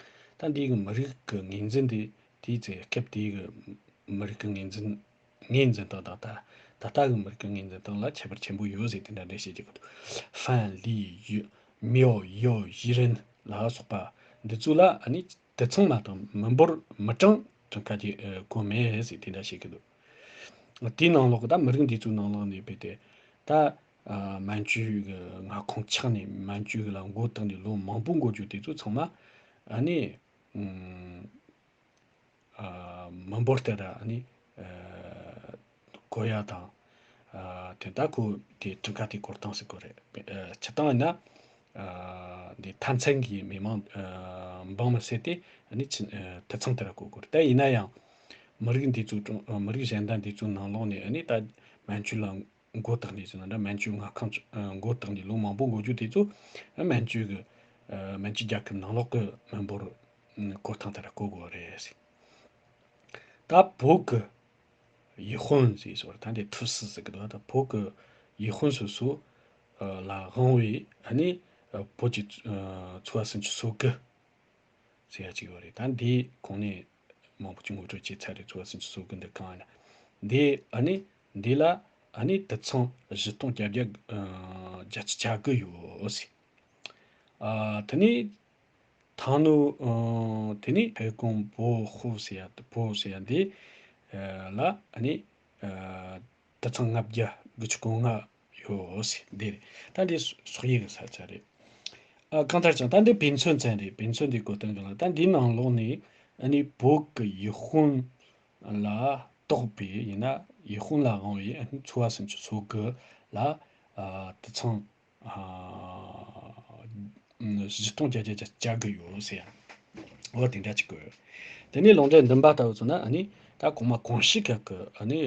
ད་འདི་གི་མི་རིགས་ཀྱི་ངོས་འཛིན་དེ་དེའི་ཚེ་སྐབས་དེའི་གི་མི་རིགས་ཀྱི་ངོས་འཛིན་ངོས་འཛིན་སྟངས་དང་ད་ད་ལྟ་གི་མི་རིགས་ཀྱི་ངོས་འཛིན་སྟངས་ལ་ཁྱད་པར་ཆེན་པོ་ཡོད་ཟེར་དེ་འདྲ་འགྲེལ་བཤད་བྱེད་གི་འདུག་ཧྥན་ལི་ཡུ་མིའོ་ཡོ་ཡི་རིན་ལ་སོགས་པ་འདི་ཚོ་ལ་ཨ་ནི་དུད་ཚང་མ་དང་མི་འབོར་མི་གྲངས་གྲངས་ཀ་དེ་ཨ་བཀོད་མེད་ཟེར་དེ་འདྲ་བཤད་གི་འདུག་དེའི་ནང་ལོགས་ཀྱི་ད་མི་རིགས་འདི་ཚོའི་ནང་ལོགས་ནས་བོད་དེ་ད་ཨ་མན་ཇུའི་གི་མངའ་ཁོངས་ཆགས་ནས་མན་ཇུ་གི་ལ་མགོ་བཏགས་ནས་ལོ་མང་པོ་འགོར་རྒྱུ་དེ་ཚོ་ཚང་མ་ཨ་ནི་ཨ་མི་འབོར་དེ་ད་ཨ་ནི་ཨ་བཀོད་ཡ་དང་། ཨ་དེ་ད་ཁོ་དེ་གྲངས་ཀ་དེ་བཀོད་སྟངས་ཟེར་གོ་རེད། ཨ་སྤྱི་བཏང་ཡིན་ན་ཨ་འདི་མཐའ་མཚམས་ཀྱི་མི་མང་ཨ་འབངས་མི་སེར་དེ་ཨ་ནི་ཆི་ཨ་དུད་ཚང་དེ་ལ་བཀོད་དགོས་རེད། ད་ཡིན་ན་ཡང་མི་རིགས་འདི་ཚོ་ཀྲུང་ཨ་མི་རིགས་གཞན་དག་འདི་ཚོའི་ནང་ལོགས་ནས་ཨ་ནི་ད་མན་ཇུ་ལ་མགོ་བཏགས་ནས་ཟེར་ན་འདྲ། མན་ཇུ་མངའ་ཁོངས་ཨ་མགོ་བཏགས་ནས་ལོ་མང་པོ་འགོར་རྒྱུ་དེ་ཚོ་ཨ་མན་ཇུ་གི་ཨ་མན་ཇུ་རྒྱལ་ཁབ་ནང་ལོགས་ཀྱི་མི་འབོར་ཨ་བཀོད་སྟངས་དེ་ལ་བཀོད་དགོས་རེད། ད་བོད་ཀྱི་ཡུལ་དཔོན་ཟེར་སོགས་ད་འདི་ཐུ་སི་ཟེར་གི་འདུག་ད་བོད་ཀྱི་ཡུལ་དཔོན་སོ་སོ་ལ་དབང་བའི་ཨ་ནི་བོད་ཀྱི་ཚོ་བ་ཟུང་ཆུ་སོ་དགུ་ཟེར་ཡ་ཅིག་ཡོད་རེད། ད་འདི་གོང་ནས་མང་པོ་ཅིག་ངོ་སྤྲོད་བྱས་ཚར་རེད། ཚོ་བ་ཟུང་ཆུ་སོ་དགུ་འདི་གང་ཡིན་ན། འདི་ཨ་ནི་འདི་ལ་ཨ་ནི་དུད་ཚང་བཞི་སྟོང་བརྒྱད་བརྒྱ་བརྒྱད་ཅུ་གྱ་དགུ་ཡོད་ཟེར། ཨ་དེ་ནས་ཐང་ནུ་ཨ་དེ་ནས་ཧའེ་ཀུང་པོ་ཧུ་ཟེར་ཡ་པོ་ཟེར་ཡ་འདི་ཨ་ལ་ཨ་ནི་ཨ་དུད་ཚང་ལྔ་བརྒྱ་དགུ་བཅུ་གོ་ལྔ་ཡོད་ཟེར་འདི་རེད། ད་འདི་སོག་ཡུལ་གྱི་ས་ཆ་རེད། ཨ་གང་ལྟར་ཀྱང་ད་འདི་བེ་མཚོན་ཚན་རེད། བེ་མཚོན་འདི་གོ་སྟངས་གི་ལ་ད་འདིའི་ནང་ལོགས་ནས་ཨ་ནི་བོད་ཀྱི་ཡུལ་དཔོན་ལ་གཏོགས་པའི་ཡིན་ན་ཡུལ་དཔོན་ལ་དབང་བའི་ཨ་ནི་ཚོ་བ་ཟུང་ཆུ་སོ་དགུ་ལ་ཨ་དུད་ཚང་ཨ་བཞི་སྟོང་བརྒྱད་བརྒྱ་གྱ་དགུ་ཡོད་ཟེར་ཡ། འོ་དེ་འདྲ་ཅིག་གོ། དེ་ནས་ལུང་འདྲེན་བདུན་པ་ལྟ་བུ་ཚོ་ན་ཨ་ནི་ད་གོང་མ་གོང་ཞུས་ཁག་གི་ཨ་ནི་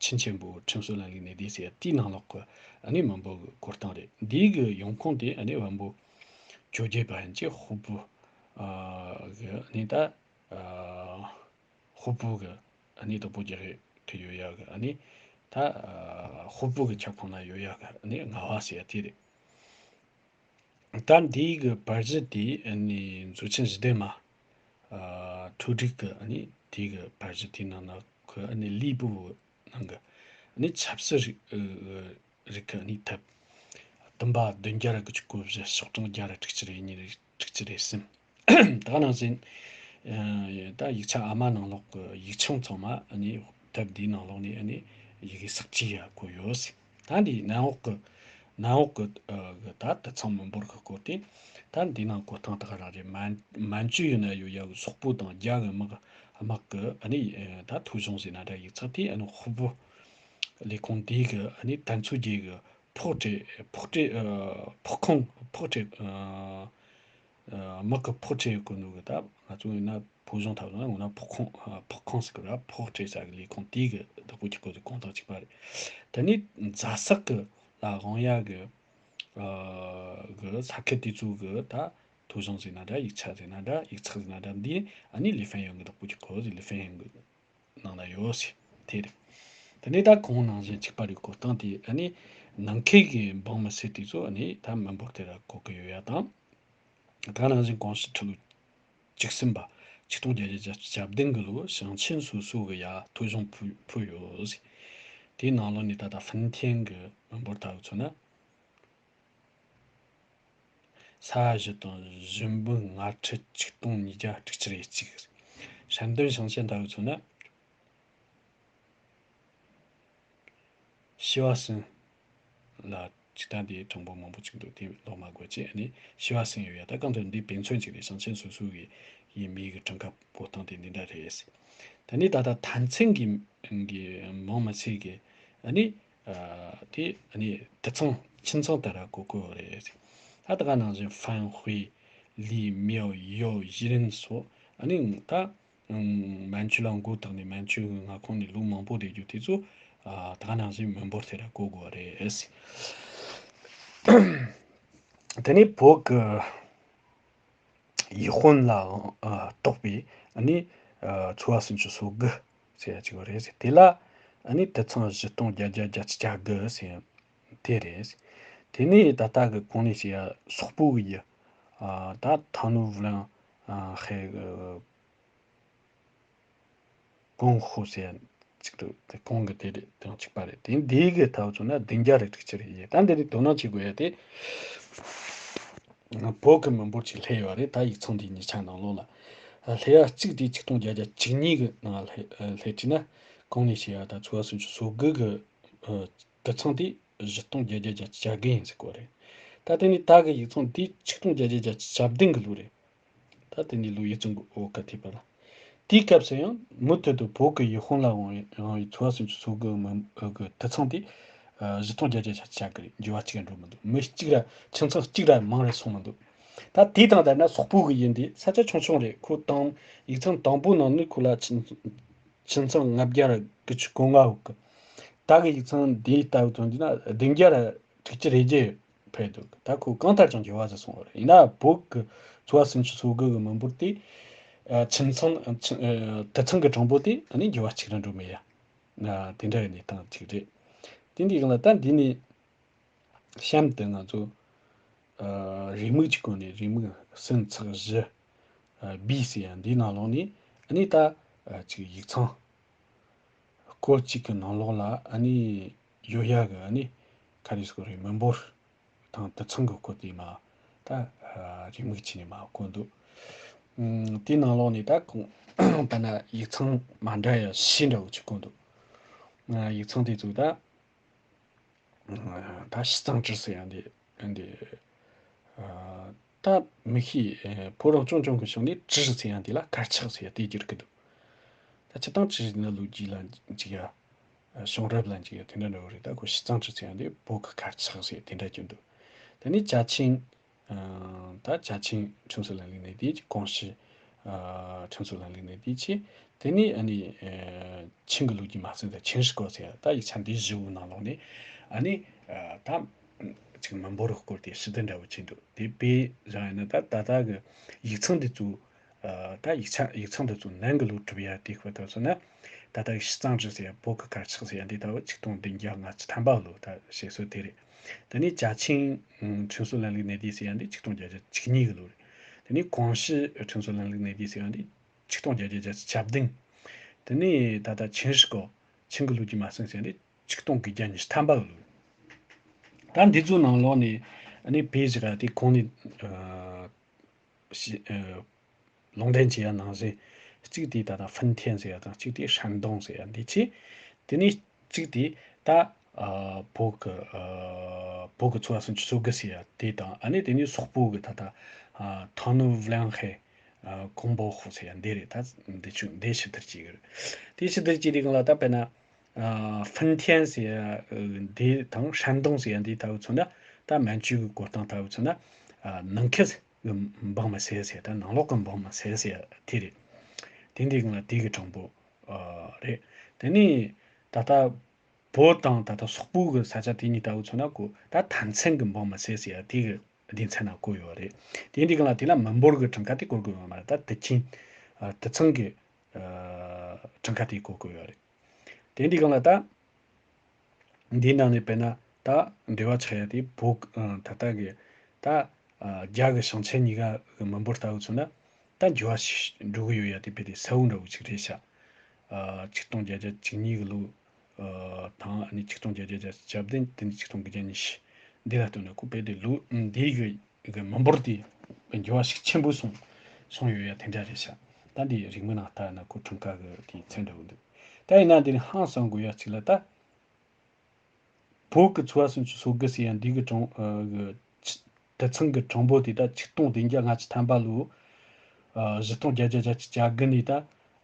ཆིན་ཆེན་པོ་ཁྲིམས་སྲོལ་ལ་ལུགས་ནས་བསྡད་ཟེར་ཡ་དེའི་ནང་ལོགས་ཀྱི་ཨ་ནི་མི་འབོར་གྱི་བཀོད་སྟངས་རེད། འདིའི་གི་ཡོང་ཁུངས་དེ་ཨ་ནི་བམ་པོ་བཅོ་བརྒྱད་པ་ཡན་གྱི་ཧོ་པུ་ཨ་གི་ཨ་ནི་ད་ཨ་ཧོ་པུ་གི་ཨ་ནི་དོ་པོ་རྒྱ་རེ་དུ་ཡོད་ཡག་གི་ཨ་ནི་ད་ཨ་ཧོ་པུ་གི་ཁྱབ་ཁོངས་ན་ཡོད་ཡག་གི་ཨ་ནི་རྔ་བ་ཟེར་ཡ་དེ་རེད། ད་འདིའི་གི་བར་གཞི་དེ་ཨ་ནི་མཛོད་ཆེན་བཞི་ལྡན་མ་ཨ་འཕྲོ་སྒྲིག་གི་ཨ་ནི་དེའི་གི་བར་གཞི་དེའི་ནང་ན་ཁོ་ཨ་ནི་ལི་པུ་ནང་གི་ཨ་ནི་ཆབ་སྲིད་རིག་ཨ་རིག་གི་ཨ་ནི་ཐབས་བདུན་པ་བདུན་བརྒྱ་ར་དགུ་བཅུ་གོ་བཞི་ཤོག་གྲངས་བརྒྱ་ར་དྲུག་ཅུ་རེ་གཉིས་རེ་དྲུག་ཅུ་རེ་གསུམ། ད་ག་ནང་བཞིན་ཨ་ད་ཡིག་ཆ་ཨ་མ་ནང་ལོགས་ཀྱི་ཡིག་ཆུང་ཚང་མ་ཨ་ནི་དེབ་འདིའི་ནང་ལོགས་ནས་ཨ་ནི་ཡི་གེ་གསེག་བཅོས་ཡ་བཀོད་ཡོད། ད་འདི་ནང་འོག་གི་ ནན་འོག་གི་ཨ་གི་ད་དུད་ཚང་མི་འབོར་གི་སྐོར་དེ། ད་འདི་ནང་གོ་སྟངས་དག་རང་རེད། མན་མན་ཇུ་ཡིན་ན་ཡོད་ཡ་གི་སོག་པོ་དང་རྒྱ་གི་དམག་དམག་གི་ཨ་ནི་ཨ་ད་ཐོ་གཞུང་ཟེར་ན་འདྲ། ཡིག་ཚགས་དེ་ཨ་ནི་ཧོ་པོ་ལས་ཁུངས་དེ་གི་ཨ་ནི་དར་མཚོ་རྒྱལ་གི་ཕོགས་སྤྲད་ཕོགས་སྤྲད་ཨ་ཕོགས་ཁུངས་ཕོགས་སྤྲད་ཨ་དམག་གི་ཕོགས་སྤྲད་གོ་ནོ་གི། ད་ང་ཚོ་ཡིན་ན་ཕོ་གཞུང་ཐབ་ལ་འོ་ན་ཕོགས་ཁུངས་ཨ་ཕོགས་ཁུངས་ཟེར་གི་ར། ཕོགས་སྤྲད་ས་གི་ལས་ཁུངས་དེ་གི་བདག་པོ་རྒྱག་གོ་གི་གོང་ཐག་གཅིག་པ་རེད། དེ་ནས་རྫ་སག་གི་ལ་དབང་ཡ་གི་ཨ་གི་ས་ཁུལ་དེ་ཚོ་གི་ད་ཐོ་གཞུང་ཟེར་ན་འདྲ། ཡིག་ཆ་ཟེར་ན་འདྲ། ཡིག་ཚགས་ཟེར་ན་འདྲ། འདི་ཨ་ནི་ལི་ཧྥན་ཡོན་གི་བདག་པོ་རྒྱག་གོ་ཟེར། ལི་ཧྥན་ཡོན་གི་ནང་ན་ཡོད་ཟེར། དེ་རེད། དེ་ནས་ད་གོང་ནང་བཞིན་གཅིག་པ་རེད། གོ་སྟངས་དེ་ཨ་ནི་ནང་ཁུལ་གི་འབངས་མི་སེར་དེ་ཚོ་ཨ་ནི་ད་མི་འབོར་དེ་ར་གོ་གི་ཡོད་ཡ་དང་། ད་ནང་བཞིན་གོང་ཞུས་ཁྲི་ལོ་བཅུ་གསུམ་པ་ཆིག་སྟོང་བརྒྱད་བརྒྱ་བརྒྱད་ཅུ་གྱ་བདུན་གི་ལོ་ཞིང་ཆེན་སོ་སོ་གི་ཡ་ཐོ་གཞུང་ཕུལ་ཕུལ་ཡོད་ཟེར། དེའི་ནང་ལོགས་ནས་ད་ལྟ་ཧྥིན་ཐེན་གི་མི་འབོར་ལྟ་བུ་མཚོན་ན། ས་ཡ་བཞི་སྟོང་བཞི་འབུམ་ལྔ་ཁྲི་ཆིག་སྟོང་ཉིས་བརྒྱ་དྲུག་ཅུ་རེ་གཅིག་ཧྲན་ཏུང་ཞིང་ཆེན་ལྟ་བུ་མཚོན་ན། བྱེ་བ་གསུམ་ལ་ཅིག་ད་འདི་གྲངས་འབོར་མང་པོ་ཅིག་འདུག་དེ་ཀློག་མ་དགོས་ཅེས། ཨ་ནི་བྱེ་བ་གསུམ་ཡོད་ཡ། ད་གང་ལྟར་འདི་དཔེ་མཚོན་ཅིག་རེད། ཞིང་ཆེན་སོ་སོ་གི་ཡི་མི་གི་གྲངས་ཀ་བོ་སྟངས་དེ་འདི་འདྲ་རེད། ད་ནི་ད་ལྟ་མཐའ་མཚམས་ཀྱི་གི་མང་མི་ཚེ་གི་ཨ་ནི་ཨ་དེ་ཨ་ནི་དུད་ཚང་ཁྱིམ་ཚང་དེ་ར་གོ་གོ་རེད། ད་ད་ག་ནང་བཞིན་ཧྥན་ཧུའེ་ལི་མིའོ་ཡོ་ཡི་རིན་སོགས་ཨ་ནི་ད། ཨང་། མན་ཇུ་ལ་མགོ་བཏགས་ནས་མན་ཇུ་གི་མངའ་ཁོངས་ནས་ལོ་མང་པོ་བསྡད་རྒྱུ་དེ་ཚོ་ཨ་ད་ག་ནང་བཞིན་མི་འབོར་དེ་ར་གོ་དགོས་རེད། དེ་ནས་བོད་ཀྱི་ཡུལ་དཔོན་ལ་ཨ་གཏོགས་པའི་ཨ་ནི་ཨ་ཚོ་བ་སུམ་ཅུ་སོ་དགུ་ཟེར་ཡ་ཅིག་ཡོད་རེད། དེ་ལ་ཨ་ནི་དུད་ཚང་བཞི་སྟོང་བརྒྱད་བརྒྱ་བརྒྱད་ཅུ་གྱ་དགུ་ཟེར་ཡ་དེ་རེད། དེ་ནས་ད་ལྟ་གི་གོང་ནས་བཤད་ཡ་སོག་པོ་གི་ཡུལ་ཨ་ད་ཐང་ནུ་ཝུ་ལང་ཨ་ཧེ་གི་ཀོང་ཧོ་ཟེར་ཡ་གཅིག་འདུག་དེ་གོང་གི་དེ་རེད། དང་གཅིག་པ་རེད། དེ་འདི་གི་ཐབ་ཚོ་ན་བདུན་བརྒྱ་རེ་དྲུག་ཅུ་རེ་ཡོད། ད་འདི་ནི་དོ་སྣང་བྱེད་དགོས་ཡ་དེ། བོད་ཀྱི་མི་འབོར་གྱི་སླེབས་ཡོད་རེད། ད་ཡིག་ཚང་འདིའི་མྱི་ཆ་ནང་ལོགས་ལ། སླེབས་ཡ་གཅིག་དེ་ཆིག་སྟོང་བརྒྱད་བརྒྱ་བཅུ་གཉིས་གི་ནང་སླེབས་སླེབས་བྱས་ན། གོང་ནས་བཤད་ཡ་ད་ཚོ་བ་སུམ་ཅུ་སོ་དགུ་གི་དུད་ཚང་དེ་བཞི་སྟོང་བརྒྱད་བརྒྱ་བརྒྱད་ཅུ་གྱ་དགུ་ཡིན་ཟེར་གོ་རེད། ད་དེ་ནི་ད་གི་ཡིག་ཚང་འདི་ཆིག་སྟོང་བརྒྱད་བརྒྱ་བརྒྱད་ཅུ་གྱ་བདུན་གི་ལོ་རེད། ད་དེ་ནི་ལོ་ཡིག་ཚང་གི་འོག་ག་ཐེབས་པ་ལ། དེའི་སྐབས་སུ་ཡང་མུ་མཐུད་དུ་བོད་ཀྱི་ཡུལ་དཔོན་ལ་དབང་བའི་ཚོ་བ་སུམ་ཅུ་སོ་དགུ་མི་གི་དུད་ཚང་དེ་བཞི་སྟོང་བརྒྱད་བརྒྱ་ཆ་ཆ་གི་རེད། འགྱུར་བ་གཅིག་ཡང་འགྲོ་མི་འདུག་མི་གཅིག་ར་ཁྱིམ་ཚང་གཅིག་ར་མང་རེ་སོང་མི་འདུག་ད་དེ་དང་ལྡན་ན་སོག་པོ་གི་ཡུལ་འདི་ས་ཆ་ཆུང་ཆུང་རེད། ཁོ་དང་ཡིག་ཚང་དང་པོ་ནང་ནི་ཁོ་ལ་ཁྱིམ་ཁྱིམ་ཚང་ལྔ་བརྒྱ་ར་དགུ་བཅུ་གོ་ལྔ་ཡོད་གི། ད་གི་ཡིག་ཚང་འདི་ལྟ་བུ་དང་འདི་ན་བདུན་བརྒྱ་ར་དྲུག་ཅུ་རེ་བརྒྱད་ཕེབས་འདུག་ད་ཁོ་གང་ལྟར་ཀྱང་འགྱུར་བ་ཟིག་སོང་བ་རེད། ཡིན་ན་བོད་ཀྱི་ཚོ་བ་སུམ་ཅུ་སོ་དགུ་གི་མི་འབོར་དེ། ཨ་ཁྱིམ་ཚང་ཨ་ཁྱིམ་ཨ་དུད་ཚང་གི་གྲངས་འབོར་དེ་ཨ་ནི་འགྱུར་བ་གཅིག་རང་འགྲོ་མེད་ཡ། ཨ་དེ་འདྲ་གི་གནས་སྟངས་གཅིག་རེད། དེ་འདི་གང་ལ་ད་འདི་ནི་གཤམ་དུ་ང་ཚོ་ཨ་རེའུ་མིག་གཅིག་གོ་ནས་རེའུ་མིག་གསུམ་ཚེག་བཞི་ཨ་བི་ཟེར་ཡ་འདིའི་ནང་ལོགས་ནས་ཨ་ནི་ད་ཨ་ཅིག་ཡིག་ཚང་སྐོར་གཅིག་གི་ནང་ལོགས་ལ་ཨ་ནི་ཡོད་ཡ་གི་ཨ་ནི་ག་རེ་ཟེར་དགོས་རེད། མི་འབོར་དང་དུད་ཚང་གི་སྐོར་དེ་མ་ད་རེའུ་མིག་ཅིག་ནས་མ་བཀོད་འདུག་ཨུམ། དེའི་ནང་ལོགས་ནས་ད་གོང་ད་ན་ཡིག་ཚང་མ་འདྲ་ཡ་བཞི་འདྲ་བོ་ཅིག་བཀོད་འདུག་ཨ་ཡིག་ཚང་དེ་ཚོ་ད་ད་ཞི་ཙང་ཀྲི་ཟེར་ཡ་འདི་འདི་ཨ་ད་མི་ཤེས། ཨེ་ཕོ་རོག་ཅུང་ཅུང་གི་ཕྱོགས་ནས་ཀྲི་ཟེར་ཡ་འདི་ལ་དཀར་ཆག་ཟེར་ཡ་དེ་བསྒྱུར་གི་འདུག་ད་སྤྱིར་བཏང་ཀྲི་ཟེར་ན་ལོ་རྒྱུས་ལ་འཇིགས་ཡ། ཨ་བྱུང་རབས་ལ་འཇིགས་ཡ་དེ་འདྲ་འདྲ་བོ་རེད། ད་ཁོ་ཞི་ཙང་ཀྲི་ཟེར་ཡ་འདི་བོད་ཀྱི་དཀར་ཆག་ཟེར་དེ་འདྲ་བསྒྱུར་འདུག་དེ་ནས་ཅ་ཆིང་ཨ་ད་ཅ་ཆིང་ཁྲིམས་སྲོལ་ལམ་ལུགས་ནས་དེའི་གོང་ཞི་ཨ་ཁྲིམས་སྲོལ་ལམ་ལུགས་ནས་དེའི་ཆེ། དེ་ནས་ཨ་ནི་ཨ་ཆིང་གི་ལོ་རྒྱུས་མ་ཟིན་ད་ཆིང་ཧྲི་གོ་ཟེར་ཡ། ད་ཡིག་ཆ་འདི་བཞི་བོའི་ནང་ལོགས་ནས་ཨ་ནི་ཨ་ད་ཅིག་མི་འབོར་སྐོར་དེ་ཞི་བདེ་འདྲ་བོ་ཆེ་འདུག་དེ་དཔེ་བཞག་ཡིན་ན་ད་ད་ལྟ་གི་ཡིག་ཚང་འདི་ཚོ་ཨ་ད་ཡིག་ཆ་ཡིག་ཚང་འདི་ཚོ་ནང་གི་ལོ་གྲུབ་ཡ་དེ་ཁོ་ད་སོང་ན་ད་ལྟ་གི་ཞི་ཙང་ཀྲི་ཟེར་ཡ་བོད་ཀྱི་དཀར་ཆག་ཟེར་ཡ་འདི་ད་བོད་ཆིག་སྟོང་བདུན་བརྒྱ་ལྔ་བཅུ་ཐམ་པ་ལོ་ད་བཤད་སྲོལ་དེ་རེད། དེ་ནས་ཅ་ཆིང་ཁྲིམས་སྲོལ་ལམ་ལུགས་གནས་སྡུས་ཟེར་ཡ་འདི་ཆིག་སྟོང་བརྒྱད་བརྒྱ་བཅུ་གཉིས་གི་ལོ་རེད། དེ་ནས་གོང་ཞི་ཁྲིམས་སྲོལ་ལམ་ལུགས་གནས་སྡུས་ཟེར་ཡ་འདི་ཆིག་སྟོང་བརྒྱད་བརྒྱ་བརྒྱད་ཅུ་གྱ་བདུན། དེ་ནས་ད་ལྟ་ཆིང་ཧྲི་གོ་ཆིང་གི་ལོ་རྒྱུས་མ་ཟིན་ཟེར་ཡ་འདི་ཆིག་སྟོང་དགུ་བརྒྱ་ཉི་ཤུ་ཐམ་པ་གི་ལོ་རེད། ད་འདི་ཚོའི་ནང་ལོགས་ནས་ཨ་ནི་དཔེ་བཞག་ཡ་དེ་གོང་ནས་ཨ་ཞི་ཨ་ལུང་འདྲེན་བྱས་ཡ་ནང་བཞིན་གཅིག་དེ་ད་ལྟ་ཧྥིན་ཐེན་ཟེར་ཡ་དང་གཅིག་དེ་ཧྲན་ཏུང་ཟེར་ཡ་འདི་ཆེ། དེ་ནས་གཅིག་དེ་ད་ ཨ་བོད་ཀྱི་ཨ་བོད་ཀྱི་ཚོ་བ་སུམ་ཅུ་སོ་དགུ་ཟེར་ཡ་དེ་དང་། ཨ་ནི་དེ་ནས་སོག་པོ་གི་ད་ལྟ་ཨ་ཐང་ནུབ་ལན་ཧེ་ཨ་ཀོང་པོ་ཧོ་ཟེར་ཡ་འདི་རེད། ད་འདི་ཆུ་འདི་ཕྱི་དར་གྱི་ཡོད་རེད། དེ་ཕྱི་དར་གྱི་རིགས་ལ་ད་དཔེར་ན་ཨ་ཧྥིན་ཐེན་ཟེར་ཡ་འདི་དང་ཧྲན་ཏུང་ཟེར་ཡ་འདི་ལྟ་བུ་མཚོན་ན། ད་མན་ཇུ་གི་གོ་སྟངས་ལྟ་བུ་མཚོན་ན་ཨ་ནང་ཁུལ་གི་འབངས་མི་སེར་ཟེར། ད་ནང་ལོགས་ཀྱི་འབངས་མི་སེར་ཟེར་དེ་རེད། དེ་འདི་གང་ལ་དེ་གི་གྲངས་འབོར་ཨ་རེད། དེ་ནས་ད་ལྟ་བོད་དང་ད་ལྟ་སོག་པོ་གི་ས་ཆ་དེ་གཉིས་ལྟ་བུ་མཚོན་ན་ཀོ་ད་མཐའ་མཚམས་གི་འབངས་མི་སེར་ཟེར་དེ་གི་སྡེ་ཚན་ན་བཀོད་ཡོད་རེད། དེ་འདི་གང་ལ་དེ་ལ་མི་འབོར་གི་གྲངས་ཀ་དེ་བཀོད་དགོས་ཡོད་མ་རེད། ད་དུད་ཁྱིམ་ཨ་དུད་ཚང་གི་ཨ་གྲངས་ཀ་དེ་བཀོད་དགོས་ཡོད་རེད། དེ་འདི་གང་ལ་ད། འདིའི་ནང་ནས་དཔེར་ན་ད་འབྲེལ་བ་ཆགས་ཡ་དེ་བོད་ཨ་ད་ལྟ་གི་ད་ཨ་རྒྱ་གི་ཞིང་ཆེན་གཉིས་ཀ་གི་མི་འབོར་ལྟ་བུ་མཚོན་ན་ད་འགྱུར་བ་ཞིག་འགྲོ་གི་ཡོད་ཡ་དེ་དཔེ་དེ་གསལ་བོ་འདྲ་བོ་ཅིག་རེད་ཤག་ཨ་ཆིག་སྟོང་བརྒྱད་བརྒྱ་བཅུ་གཉིས་གི་ལོ་ཨ་དང་ཨ་ནི་ཆིག་སྟོང་བརྒྱད་བརྒྱ་བརྒྱད་ཅུ་གྱ་བདུན། དེ་ནས་ཆིག་སྟོང་དགུ་བརྒྱ་ཉི་ཤུ། འདི་ལ་ལྟོས་ན་ཁོ་དཔེ་དེ་ལོ་འདིའི་གི་གི་མི་འབོར་དེ་འགྱུར་བ་ཤུགས་ཆེན་པོ་སོང་སོང་ཡོད་ཡ་དེ་འདྲ་རེད་ཤག་ད་འདི་རིང་མིན་ནང་ལྟ་ན་ཁོ་གྲངས་ཀ་གི་དེའི་ཚད་འདྲ་བོ་འདུག་ད་ཡིན་ན་འདི་ནི་ཧང་སང་དགོས་ཡ་གཅིག་ལ་ད། བོད་ཀྱི་ཚོ་བ་སུམ་ཅུ་སོ་དགུ་ཟེར་ཡ་འདི་གི་གྲངས་ཨ་གི་ཆ་དུད་ཚང་གི་གྲངས་འབོར་དེ་ད་ཆིག་སྟོང་བདུན་བརྒྱ་ལྔ་བཅུ་ཐམ་པ་ལོ། ཨ་བཞི་སྟོང་བརྒྱད་བརྒྱ་བརྒྱད་ཅུ་གྱ་དགུ་ནས་ད་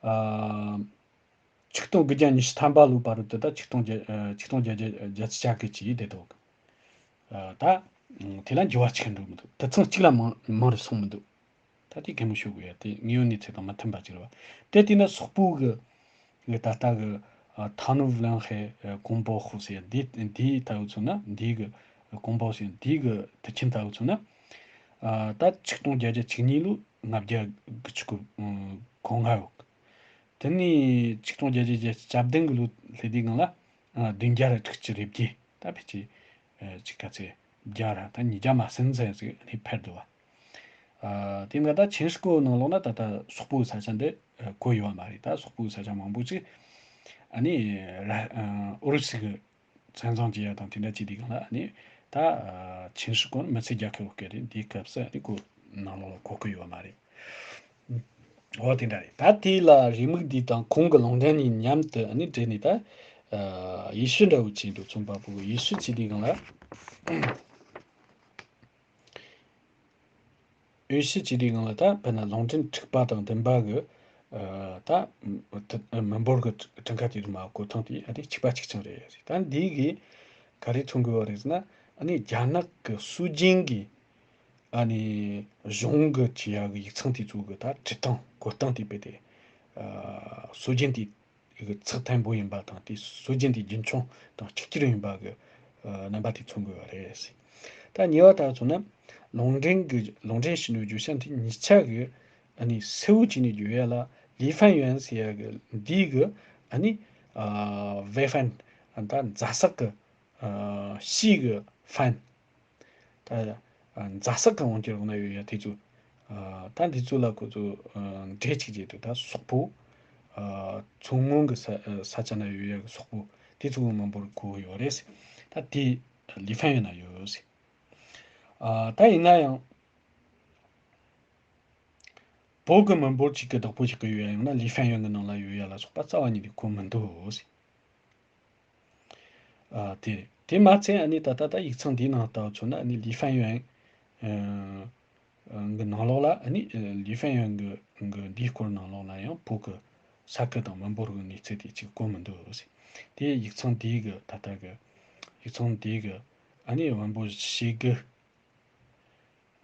ཨ་ཆིག་སྟོང་དགུ་བརྒྱ་ཉི་ཤུ་ཐམ་པ་ལོ་བར་དུ་ད་ཆིག་སྟོང་བརྒྱད་ཨ་ཆིག་སྟོང་བརྒྱད་བརྒྱ་བརྒྱད་ཅུ་གྱ་དགུ་བཅས་བསྡད་འདུག་ཨ་ད་དེ་ལ་འགྱུར་བ་ཆེན་འགྲོ་མི་འདུག་དུད་ཚང་གཅིག་ལ་མང་མང་རུ་སོང་མི་འདུག་ད་དེ་གད་མོ་ཤོར་དགོས་ཡ་དེ་དངོས་ཡོད་གནས་ཚུལ་དང་མི་མཐུན་པ་ཅིག་རེད་བ། དེ་དེ་ན་སོག་པོ་གི་གི་ད་ལྟ་གི་ཨ་ཐ་ནུབ་ལན་ཧེ་ཨ་ཀོང་པོ་ཧོ་ཟེར་འདི་འདི་ལྟ་བུ་མཚོན་ན། འདི་གི་ཀོང་པོ་ཟེར་འདི་གི་དུད་ཁྱིམ་ལྟ་བུ་མཚོན་ན། ཨ་ད་ཆིག་སྟོང་བརྒྱད་བརྒྱ་བཅུ་གཉིས་ལོ་ལྔ་བརྒྱ་གི་ཆུ་ཀུ་གོང་ང་ཡོད། དེ་ནས་ཆིག་སྟོང་བརྒྱད་བརྒྱ་བརྒྱད་ཅུ་གྱ་བདུན་གི་ལོ་སླེབས་དུས་སྒང་ལ་ཨ་བདུན་བརྒྱ་ར་དྲུག་ཅུ་རེ་བརྒྱད། ད་ཕལ་ཆེར་ཨ་ཅིག་ག་ཚད་བརྒྱ་ར་ད་ཉིས་བརྒྱ་མ་ཟིན་ཙམ་ཟིག་ནས་འཕར་འདུག་བ། ཨ་དེ་སྔ་ད་ཆིན་ཧྲི་ཀོ་ནང་ལོགས་ན་ད་ལྟ་སོག་པོའི་ས་ཆ་འདི་ཨ་བཀོད་ཡོད་མ་རེད། ད་སོག་པོའི་ས་ཆ་མང་པོ་ཅིག་ཨ་ནི་ར་ཨ་ཨུ་རུ་སུ་གི་བཙན་བཟུང་བྱེད་ཡ་དང་དེ་འདྲ་བྱེད་དུས་སྒང་ལ་ཨ་ནི་ད་ཨ་ཆིན་ཧྲི་ཀོ་ནི་མི་ཚེ་རྒྱལ་ཁབ་སྐད་རེད། འདིའི་སྐབས་སུ་ཨ་ནི་ཁོ་ནང་ལོགས་ལ་གོ་གི་ཡོད་མ་རེད། འོ་དེ་འདྲ་རེད། ད་དེ་ལ་རེའུ་མིག་འདི་དང་ཁོང་གི་ལུང་འདྲེན་གཉིས་མཉམ་དུ་ཨ་ནི་འབྲེལ་ནས་ད་ཨ་ཡེ་ཤུ་འདྲ་བོ་བྱས་འདུག་རྩོམ་པ་པོ་གི་ཡེ་ཤུ་བྱེད་དུས་སྒང་ལ། ཡེ་ཤུ་བྱེད་དུས་སྒང་ལ་ད་དཔེར་ན་ལུང་འདྲེན་དྲུག་པ་དང་བདུན་པ་གི་ཨ་ད་མི་འབོར་གི་གྲངས་ཀ་དེ་རུ་མ་གོ་ཐང་དེ་ཨ་དེ་གཅིག་པ་གཅིག་རྐྱང་རེད། ད་འདི་གི་ག་རེ་མཚོན་དགོས་པ་རེད་ཟེར་ན། ཨ་ནི་རྒྱ་ནག་གི་སྲོལ་རྒྱུན་གི་ཨ་ནི་གཞུང་གི་བྱེད་ཡག་གི་ཡིག་ཚང་དེ་ཚོ་གི་ད་བྲིས་སྟངས་གོ་སྟངས་དེ་དཔེ་དེ་ཨ་སྲོལ་རྒྱུན་དེ་གི་ཚགས་དམ་པོ་ཡིན་པ་དང་། དེ་སྲོལ་རྒྱུན་དེ་རྒྱུན་འཁྱོངས་དང་གཅིག་གྱུར་ཡིན་པ་གི་ཨ་རྣམ་པ་དེ་མཚོན་དགོས་པ་རེད། ད་ཉེ་བ་ལྟར་མཚོན་ན་ལུང་འདྲེན་གི་ལུང་འདྲེན་ཞུ་ནུས་བརྗོད་བྱ་འདི་གཉིས་ཆ་གི་ཨ་ནི་གསལ་བོ་བྱས་ནས་བརྗོད་ཡ་ལ་ལི་ཧྥན་ཡོན་ཟེར་ཡ་གི་འདི་གི་ཨ་ནི་ཨ་ཝེ་ཧྥན། ད་རྫ་ཟག་གི་ཨ་ཤི་གི་ཧྥན། ད་ཨ་རྫ་ཟག་གི་དབང་གིས་རོགས་ན་ཡོད་ཡ་དེ་ཚོ། ཨ་ད་འདི་ཚོ་ལ་ཁོ་ཚོ་ཨ་འབྲེལ་གཅིག་བྱས་དུས་ད་སོག་པོ། ཨ་མཚོ་སྔོན་གི་ས་ས་ཆ་ན་ཡོད་ཡ་གི་སོག་པོ་དེ་ཚོ་གི་མི་འབོར་གོ་ཡོད་རེད་ཟེར། ད་དེ་ལི་ཧྥན་ཡོན་ན་ཡོད་ཟེར། ཨ་ད་ཡིན་ན་ཡང་བོད་གི་མི་འབོར་གཅིག་གི་བདག་པོ་བྱེད་ཀྱི་ཡོད་ཡ་ཡང་ན་ལི་ཧྥན་ཡོན་གི་ནང་ལ་ཡོད་ཡ་ལ་སོགས་པ་རྩ་བ་ཉིད་ནས་གོ་མི་འདུག་ཟེར། ཨ་དེ་རེད། དེ་མ་ཚད་ཨ་ནི་ད་ལྟ་ད་ཡིག་ཚང་འདིའི་ནང་ལྟ་བུ་མཚོན་ན་ཨ་ནི་ལི་ཧྥན་ཡོན་ཨ་གི་ནང་ལོགས་ལ་ཨ་ནི་ལི་ཧྥན་ཡོན་གི་གི་འདིའི་སྐོར་ནང་ལོགས་ལ་ཡང་བོད་གི་ས་ཁུལ་དང་མི་འབོར་གི་གནས་ཚུལ་དེ་གཅིག་གོ་མི་འདུག་ཟེར། དེ་ཡིག་ཚང་འདིའི་གི་ད་ལྟ་གི་ཡིག་ཚང་འདིའི་གི་ཨ་ནི་བོན་པོ་ཞེ་དགུ་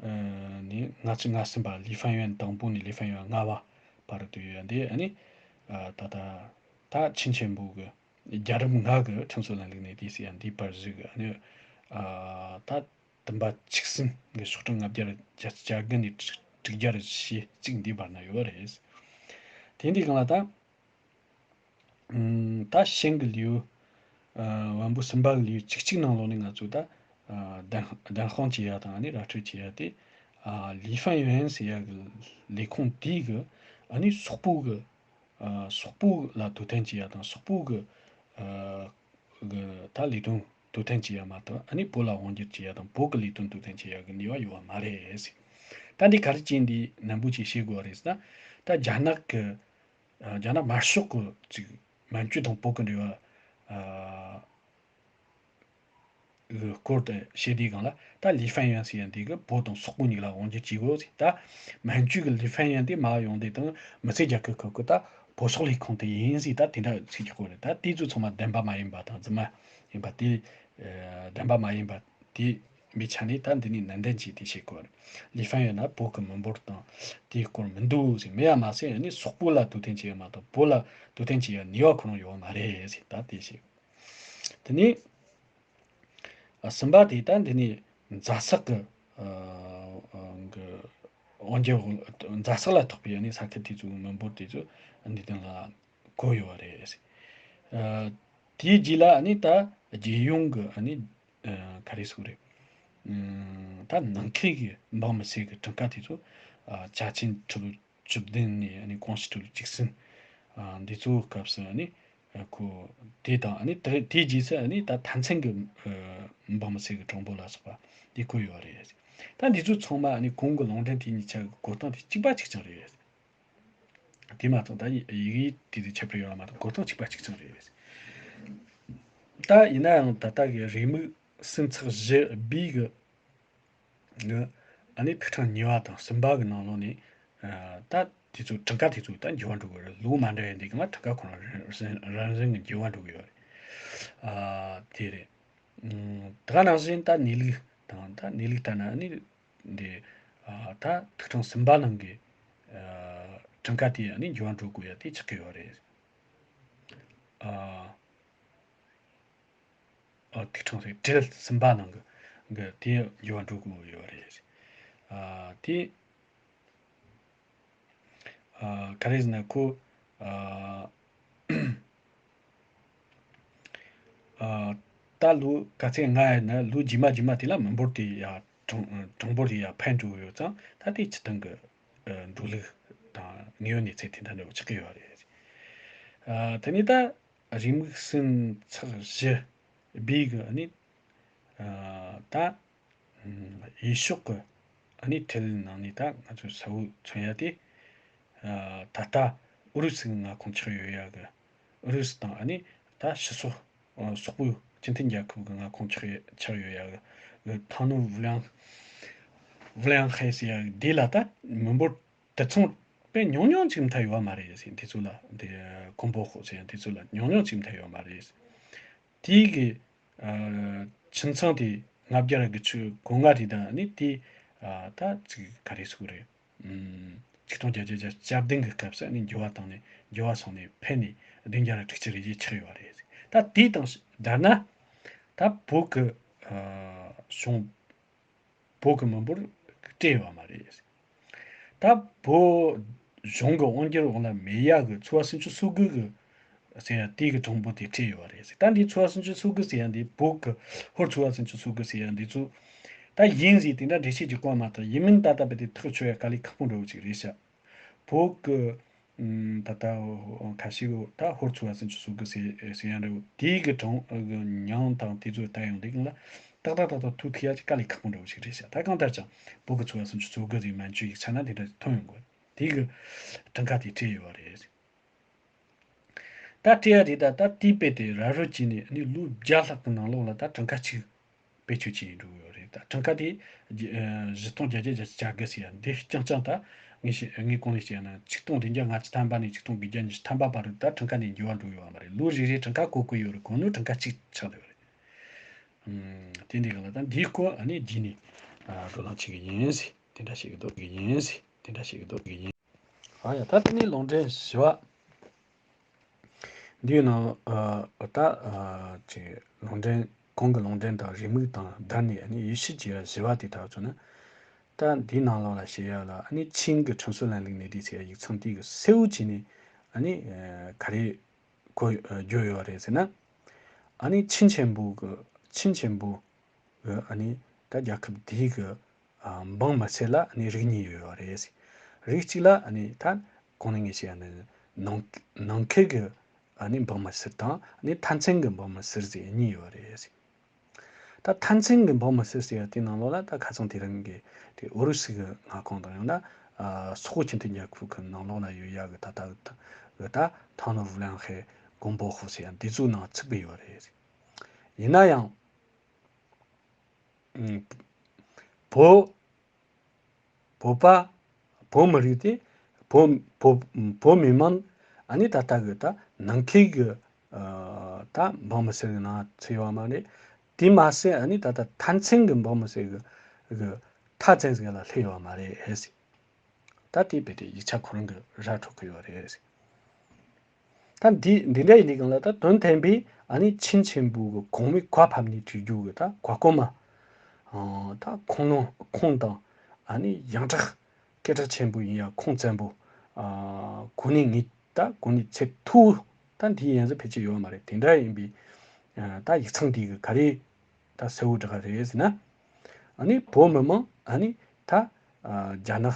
ནས་ལྔ་བཅུ་ང་གསུམ་པ། ལི་ཧྥན་ཡོན་དང་པོ་ནས་ལི་ཧྥན་ཡོན་ལྔ་པ་བར་དུ་ཡོད། འདི་ཨ་ནི་ད་ལྟ་ད་ཆིན་ཆེན་པོ་གི་རྒྱལ་རབས་ལྔ་གི་ཁྲིམས་སྲོལ་ལ་དམིགས་ནས་དེ་སི་ཡང་འདིའི་བར་གཞི་གི་ཨ་ནི་ད་བདུན་པ་བཅུ་གསུམ་གི་སོག་གྲངས་ལྔ་བརྒྱ་བརྒྱད་ཅུ་གྱ་དགུ་ནས་དྲུག་བརྒྱ་ཞེ་གཅིག་འདིའི་བར་ན་ཡོད་རེད། དེ་འདི་གང་ལ་ད། ད་ཤིང་གི་ལེའུ། ཨ་བོན་པོ་གསུམ་པ་གི་ལེའུ་བཅུ་གཅིག་ནང་ལོགས་ནས་ང་ཚོས་ད་ཨ་བདེན་བདེན་དཔང་བྱེད་ཡ་དང་ཨ་ནི་ར་འཕྲོད་བྱེད་ཡ་དེ། ཨ་ལི་ཧྥན་ཡོན་ཟེར་ཡ་གི་ལས་ཁུངས་དེའི་གི་ཨ་ནི་སོག་པོ་གི་ཨ་སོག་པོ་ལ་དོ་དམ་བྱེད་ཡ་དང་སོག་པོ་གི་ཨ་གི་ད་ལས་དོན་དོ་དམ་བྱེད་ཡ་མ་གཏོགས་ཨ་ནི་བོད་ལ་དབང་སྒྱུར་བྱེད་ཡ་དང་བོད་གི་ལས་དོན་དོ་དམ་བྱེད་ཡ་གི་ནུས་པ་ཡོད་པ་མ་རེད་ཟེར། ད་འདི་ག་རེ་བྱས་འདི་ནན་པོ་ཅིག་ཤེས་དགོས་པ་རེད་ཟེར་ན། ད་རྒྱ་ནག་གི་ཨ་རྒྱ་ནག་དམར་ཤོག་གི་ཅིག་མན་ཇུ་དང་བོད་ཀྱི་འབྲེལ་བ་ཨ་ སྐོར་དུ་བྱེད་དུས་སྒང་ལ་ད་ལི་ཧྥན་ཡོན་ཟེར་ཡ་འདི་གི་བོད་དང་སོག་པོ་གཉིས་ལ་དབང་སྒྱུར་བྱེད་དགོས་ཟེར། ད་མན་ཇུ་གི་ལི་ཧྥན་ཡོན་དེ་མར་ཡོང་དུས་དང་མི་སེར་རྒྱ་སྐད་ཁུལ་གི་ད་བོད་སོག་ལས་ཁུངས་དེ་ཡིན་ཟེར། ད་དེ་འདྲ་ཟེར་གྱི་ཡོད་རེད། ད་དེ་ཚོ་ཚང་མ་བདེན་པ་མ་ཡིན་པ་དང་རྫུན་མ་ཡིན་པ་དེ། ཨ་བདེན་པ་མ་ཡིན་པ་དེ་མི་ཆ་ནས་ད་འདི་ནས་ནན་ཏན་བྱས་ཏེ་བྱེད་དགོས་རེད། ལི་ཧྥན་ཡོན་ན་བོད་ཀྱི་མི་འབོར་དང་དེའི་སྐོར་མི་འདུག་ཟེར། མེད་ཡ་མ་ཟད་ཨ་ནི་སོག་པོ་ལ་དུས་མཐུན་བྱེད་ཡ་མ་གཏོགས་བོད་ལ་དུས་མཐུན་བྱེད་ཡ་ནུས་པ་ཁོ་རང་ཡོད་མ་རེད་ཟེར། ད་དེ་བཤད། དེ་ནས་ཨ་གསུམ་པ་དེ་ད་འདི་ནས་རྫ་སག་གི་ཨ་གི་འོ་འགྱེལ་འོག་རྫ་སག་ལ་ཐུག་པའི་ཨ་ནི་ས་ཁུལ་དེ་ཚོའི་མི་འབོར་དེ་ཚོ་འདི་དོན་ལ་གོ་ཡོད་རེད། ཨ་དེའི་རྗེས་ལ་ཨ་ནི་ད་རྒྱལ་ཡོངས་ཀྱི་ཨ་ནི་ཨ་ག་རེ་ཟེར་དགོས་རེད། ཨ་ད་ནང་ཁུལ་གྱི་འབངས་མི་སེར་གྱི་གྲངས་ཀ་དེ་ཚོ་ཨ་བཅའ་ཁྲིམས་ཁྲི་ལོ་བཅུ་བདུན་ནས་ཨ་ནི་ཀོང་སི་ཊི་ཊུ་ཊི་བཅུ་གསུམ་ཨ་འདི་ཚོའི་སྐབས་སུ་ཨ་ནི་ཨ་ཁོ་དེ་དང་ཨ་ནི་དེ་དེའི་རྗེས་སུ་ཨ་ནི་ད་མཐའ་མཚམས་ཀྱི་ཨ་འབངས་མི་སེར་གྱི་གྲངས་འབོར་ལ་སོགས་པ་འདི་བཀོད་ཡོད་རེད། ད་འདི་ཚོ་ཚང་མ་ཨ་ནི་གོང་གི་ལུང་འདྲེན་དེ་གཉིས་ཆ་གི་གོ་སྟངས་དེ་གཅིག་པ་གཅིག་རྐྱང་རེད། དེ་མ་གཏོགས་ད་ཡི་ཡི་གེ་དེ་དུས་ཁྱད་པར་ཡོད་མ་གཏོགས་གོ་སྟངས་གཅིག་པ་གཅིག་རྐྱང་རེད། ད་ཡིན་ན་ཡང་ད་ལྟ་གི་རེའུ་མིག་གསུམ་ཚེག་བཞི་བི་གི་གི་ཨ་ནི་ཐིག་ཕྲེང་གཉིས་པ་དང་གསུམ་པ་གི་ནང་ལོགས་ནས་ཨ་ད་དེ་ཚོ་གྲངས་ཀ་དེ་ཚོ་ད་འགྱུར་བ་འགྲོ་གི་རེད། ལུགས་མ་འདྲ་བའི་འདི་གི་མ་གྲངས་ཀ་ཁོ་རང་རང་བཞིན་རང་བཞིན་གྱི་འགྱུར་བ་འགྲོ་གི་ཡོད་རེད། ཨ་དེ་རེད། ཨ་ད་ག་ནང་བཞིན་ད་གནས་ལུགས་དང་ད་གནས་ལུགས་ལྟར་ན་ཨ་ནི་འདི་ཨ་ད་ཐིག་ཕྲེང་གསུམ་པ་ནང་གི་ཨ་གྲངས་ཀ་དེ་ཨ་ནི་འགྱུར་བ་འགྲོ་དགོས་ཡ་དེ་ཆགས་ཀྱི་ཡོད་རེད། ཨ། ཨ་ཐིག་ཕྲེང་ཟེར་གྲལ་གསུམ་པ་ནང་གི་གི་དེ་འགྱུར་བ་འགྲོ་དགོས་ཡོད་རེད། ཨ་དེ་ཨ་ག་རེ་ཟེར་ན་ཁོ་ཨ་ཨ་ད་ལོ་ག་ཚད་ང་ཡིན་ན་ལོ་རྗེས་མ་རྗེས་མ་དེ་ལ་མི་འབོར་དེ་ཡ་གྲངས་གྲངས་འབོར་དེ་ཡ་འཕར་འགྲོ་གི་ཡོད་ཙང་ད་དེ་སྤྱིར་བཏང་གི་ཨ་འགྲོ་ལུགས་དང་དངོས་ཡོད་གནས་ཚུལ་དེ་འདྲ་འདྲ་བོ་ཆགས་ཀྱི་ཡོད་རེད། ཨ་དེ་ནས་ད། རེའུ་མིག་གསུམ་ཚེག་བཞི་བི་གི་ཨ་ནི་ཨ་ད་ཨ་འོས་ཤོག་གི་ཨ་ནི་ཁྲལ་ནང་ནས་ད་ང་ཚོས་གསལ་བོ་མཚོན་ཡ་དེ་ཨ་ད་ལྟ་ཨུ་རུ་སུ་གི་མངའ་ཁོངས་ཆགས་ཡོད་ཡ་གི་ཨུ་རུ་སུ་དང་ཨ་ནི་ད་ཕྱི་སོག་ཨ་སོག་པོའི་སྤྱི་མཐུན་རྒྱལ་ཁབ་ཀྱི་མངའ་ཁོངས་ཆགས་ཡོད་ཆགས་ཡོད་ཡ་གི་ཐང་ནུ་ཝུ་ལིང་ཝུ་ལིང་ཧེ་ཟེར་ཡ་གི་དེ་ལ་ད་མི་འབོར་དེ་མཚུངས་དཔེ་ཉུང་ཉུང་ཅིག་མཐའ་ཡོད་མ་རེད་ཟེར། དེ་ཚོ་ལ་དེ་ཀོང་པོ་ཧོ་ཟེར་ཡང་དེ་ཚོ་ལ་ཉུང་ཉུང་ཅིག་མཐའ་ཡོད་མ་རེད། དེའི་གི་ཨ་ཁྱིམ་ཚང་དེ་ལྔ་བརྒྱ་ར་གི་ཆུ་གོ་ལྔ་རེད། ད་ནི་དེ་ཨ་ད་ཅིག་ག་རེ་ཟེར་དགོས་རེད། ཨམ་ཆིག་སྟོང་བརྒྱད་བརྒྱ་བརྒྱད་ཅུ་གྱ་བདུན་གི་སྐབས་སུ་ནི་འགྱུར་བ་བཏང་ནས་འགྱུར་བ་སོང་ནས་ཕན་ནས་བདུན་བརྒྱ་ར་དྲུག་ཅུ་རེ་བཞི་ཆགས་ཡོད་རེད། ད་དེ་དང་སྦྱར་ན་ད་བོད་གི་ཨ་གཞུང་བོད་ཀྱི་མི་འབོར་བཀྲེས་ཡོད་མ་རེད། ད་བོད་གཞུང་གི་དབང་སྒྱུར་འོག་ལ་མེད་ཡག་གི་ཚོ་བ་སུམ་ཅུ་སོ་དགུ་གི་ཟེར་ཡ་དེ་གི་གྲངས་འབོར་དེ་བཀྲེས་ཡོད་རེད། ད་འདི་ཚོ་བ་སུམ་ཅུ་སོ་དགུ་ཟེར་ཡ་འདི་བོད་ཀྱི་ཧོར་ཚོ་བ་སུམ་ཅུ་སོ་དགུ་ཟེར་ཡ་འདི་ཚོ་ད་ཡིན་ཟེར་དེ་འདྲ་འགྲེལ་བཤད་ཀྱི་སྐོར་མ་གཏོགས་ཡིན་མིན་ཏག་ཏག་རྦད་དེ་ཐག་ཆོད་ཡ་དཀའ་ལས་ཁག་པོ་འདྲ་བོ་ཅིག་རེད་ཤག་བོད་ཀྱི་ད་ལྟ་ཁ་ཤས་ཀྱིས་ད་ཧོར་ཚོ་བ་སུམ་ཅུ་སོ་དགུ་ཟེར་ཟེར་ཡ་འདྲ་བོ་དེའི་གི་གྲངས་གི་མྱིང་དང་དེ་ཚོ་ལྟ་ཡོང་དུས་ལ་ཏག་ཏག་ཏག་ཏག་ཐུག་ཐུབ་ཡ་ཅིག་དཀའ་ལས་ཁག་པོ་འདྲ་བོ་ཞིག་རེད་ཤག་ད་གང་ལྟར་ཀྱང་བོད་ཀྱི་ཚོ་བ་སུམ་ཅུ་སོ་དགུ་ཟེར་མན་ཇུ་ཡིག་ཆ་ནང་དེ་འདྲ་ཐོན་ཡོང་གི་དེའི་གི་གྲངས་ཀ་དེ་བྲིས་ཡོད་པ་རེད། ད་བྲིས་ཡ་རེད། ད་ད་དེའི་དཔེ་དེ་ར་རོ་བྱས་ནས་ནི་ལོ་བརྒྱ་ལྷག་གི་ནང་ལོགས་ལ་ད་གྲངས་ཀ་གཅིག་བེད་སྤྱོད་བྱས་འགྲོ་གི་ཡོད་རེད། ད་གྲངས་ཀ་དེ་བཞི་སྟོང་བརྒྱད་བརྒྱ་བརྒྱད་ཅུ་གྱ་དགུ་ཟེར་ཡ་འདི་རྐྱང་རྐྱང་ད་ངས་ཤེས་ངས་གོང་ནས་བཤད་ན་ཆིག་སྟོང་བདུན་བརྒྱ་ལྔ་བཅུ་ཐམ་པ་ནས་ཆིག་སྟོང་དགུ་བརྒྱ་ཉི་ཤུ་ཐམ་པ་བར་དུ་ད་གྲངས་ཀ་འདི་འགྱུར་བ་འགྲོ་ཡོད་པ་མ་རེད། ལོ་རེ་རེ་གྲངས་ཀ་བཀོད་བཀོད་ཡོད་རེད། གོང་ནོ་གྲངས་ཀ་གཅིག་ཆགས་བསྡད་ཡོད་རེད། ཨུམ། དེ་འདི་ག་ལ་ད་འདིའི་སྐོར་ཨ་ནི་རྗེས་ནས་ཨ་བགྲོ་གླེང་བྱེད་ཀྱི་ཡིན་ཟེར། དེ་འདྲ་བྱེད་ཀྱི་འདུག་གི་ཡིན་ཟེར། དེ་འདྲ་བྱེད་ཀྱི་འདུག་གི་ཡིན། ཨ་ཡ་ད་དེ་ནས་ལུང་འདྲེན་བཞི་པ། འདིའི་ནང་ཨ་ད་ཨ་ཅིག་ལུང་འདྲེན་གོང་གི་ལུང་འདྲེན་དང་རེའུ་མིག་དང་བསྡུར་ནས་ཨ་ནི་ཡིད་ཆེས་བྱེད་ཡ་བཞི་པ་དེ་ལྟ་བུ་ཚོ་ནི། ད་འདིའི་ནང་ལོགས་ལ་བཤད་ཡ་ལ་ཨ་ནི་ཆིང་གི་ཁྲིམས་སྲོལ་ལམ་ལུགས་གནས་སྡུད་ཟེར་ཡ་ཡིག་ཚང་དེ་གི་གསལ་བོ་བྱས་ནས་ཨ་ནི་ཨ་ག་རེ་གོ་བརྗོད་ཡོད་རེད་ཟེར་ན། ཨ་ནི་ཆིན་ཆེན་པོ་གི་ཆིན་ཆེན་པོ་གི་ཨ་ནི་ད་རྒྱལ་ཁབ་དེའི་གི་ཨ་འབངས་མི་སེར་ལ་ཨ་ནི་རིགས་གཉིས་ཡོད་རེད། རིགས་གཅིག་ལ་ཨ་ནི་ད་གོང་ནས་ངས་བཤད་ཡ་ནི་ནང་ནང་ཁུལ་གི་ཨ་ནི་འབངས་མི་སེར་དང་ཨ་ནི་མཐའ་མཚམས་ཀྱི་འབངས་མི་སེར་ཟེར་གཉིས་ཡོད་རེད། ད་མཐའ་མཚམས་ཀྱི་འབངས་མི་སེར་ཟེར་ཡ་དེའི་ནང་ལོགས་ལ་ད་ཁ་སང་དེ་རིང་གི་དེ་ཨུ་རུ་སུ་གི་མངའ་ཁོངས་དང་ཡང་ན་ཨ་སོག་པོ་སྤྱི་མཐུན་རྒྱལ་ཁབ་ཀྱི་ནང་ལོགས་ལ་ཡོད་ཡ་གི་ད་ལྟ་གི་ད་ཐང་ནུ་ཝུ་ལན་ཧེ་གོང་པོ་ཧོ་ཟེར་ཡ་འདི་ཚོའི་ནང་ཚུད་པའི་ཡོད་རེད། ཡིན་ན་ཡང་། བོད་བོད་པ་བོད་མི་རིགས་དེ་བོད་བོད་བོད་མི་མང་ཨ་ནི་ད་ལྟ་གི་ད་ནང་ཁུལ་གི་ད་འབངས་མི་སེར་གི་ནང་ཚུད་ཡོད་མ་རེད། དེ་མ་ཟད་ཨ་ནི་ད་ལྟ་མཐའ་མཚམས་གི་འབངས་མི་སེར་གི་གི་མཐའ་ཙམ་ཟིག་ལ་སླེབས་ཡོད་མ་རེད་ཟེར། ད་དེ་བས་དེ་ཡིག་ཆ་ཁོ་རང་གི་ར་འཕྲོད་ཀྱི་ཡོད་རེད། ད་འདི་འདི་འདྲ་ཡིན་དུས་སྒང་ལ་ད་དོན་ཐེན་པས་ཨ་ནི་ཆིན་ཆེན་པོ་གི་གོང་མའི་བཀའ་ཕབ་ནས་བྲིས་རྒྱུ་གི་ད་གོ་སྐོན་མ། ཨ་ད་ཁོང་ནང་ཁོང་དང་ཨ་ནི་ཡང་དྲག་སྐད་གྲགས་ཆེན་པོ་ཡིན་ཡ་ཁོང་བཙན་པོ། ཨ་གོ་གནས་ངེས་ད་གོ་གནས་ཚད་མཐོ་ད་འདི་ཡན་ཟིག་ཕལ་ཆེར་ཡོད་མ་རེད། དེ་འདྲ་ཡིན་པས་ཨ་ད་ཡིག་ཚང་འདི་གི་ག་རེ་ད་གསལ་བོ་བསྒྲགས་རེད་ཟེར་ན། ཨ་ནི་བོད་མི་མང་ཨ་ནི་ད་ཨ་རྒྱ་ནག་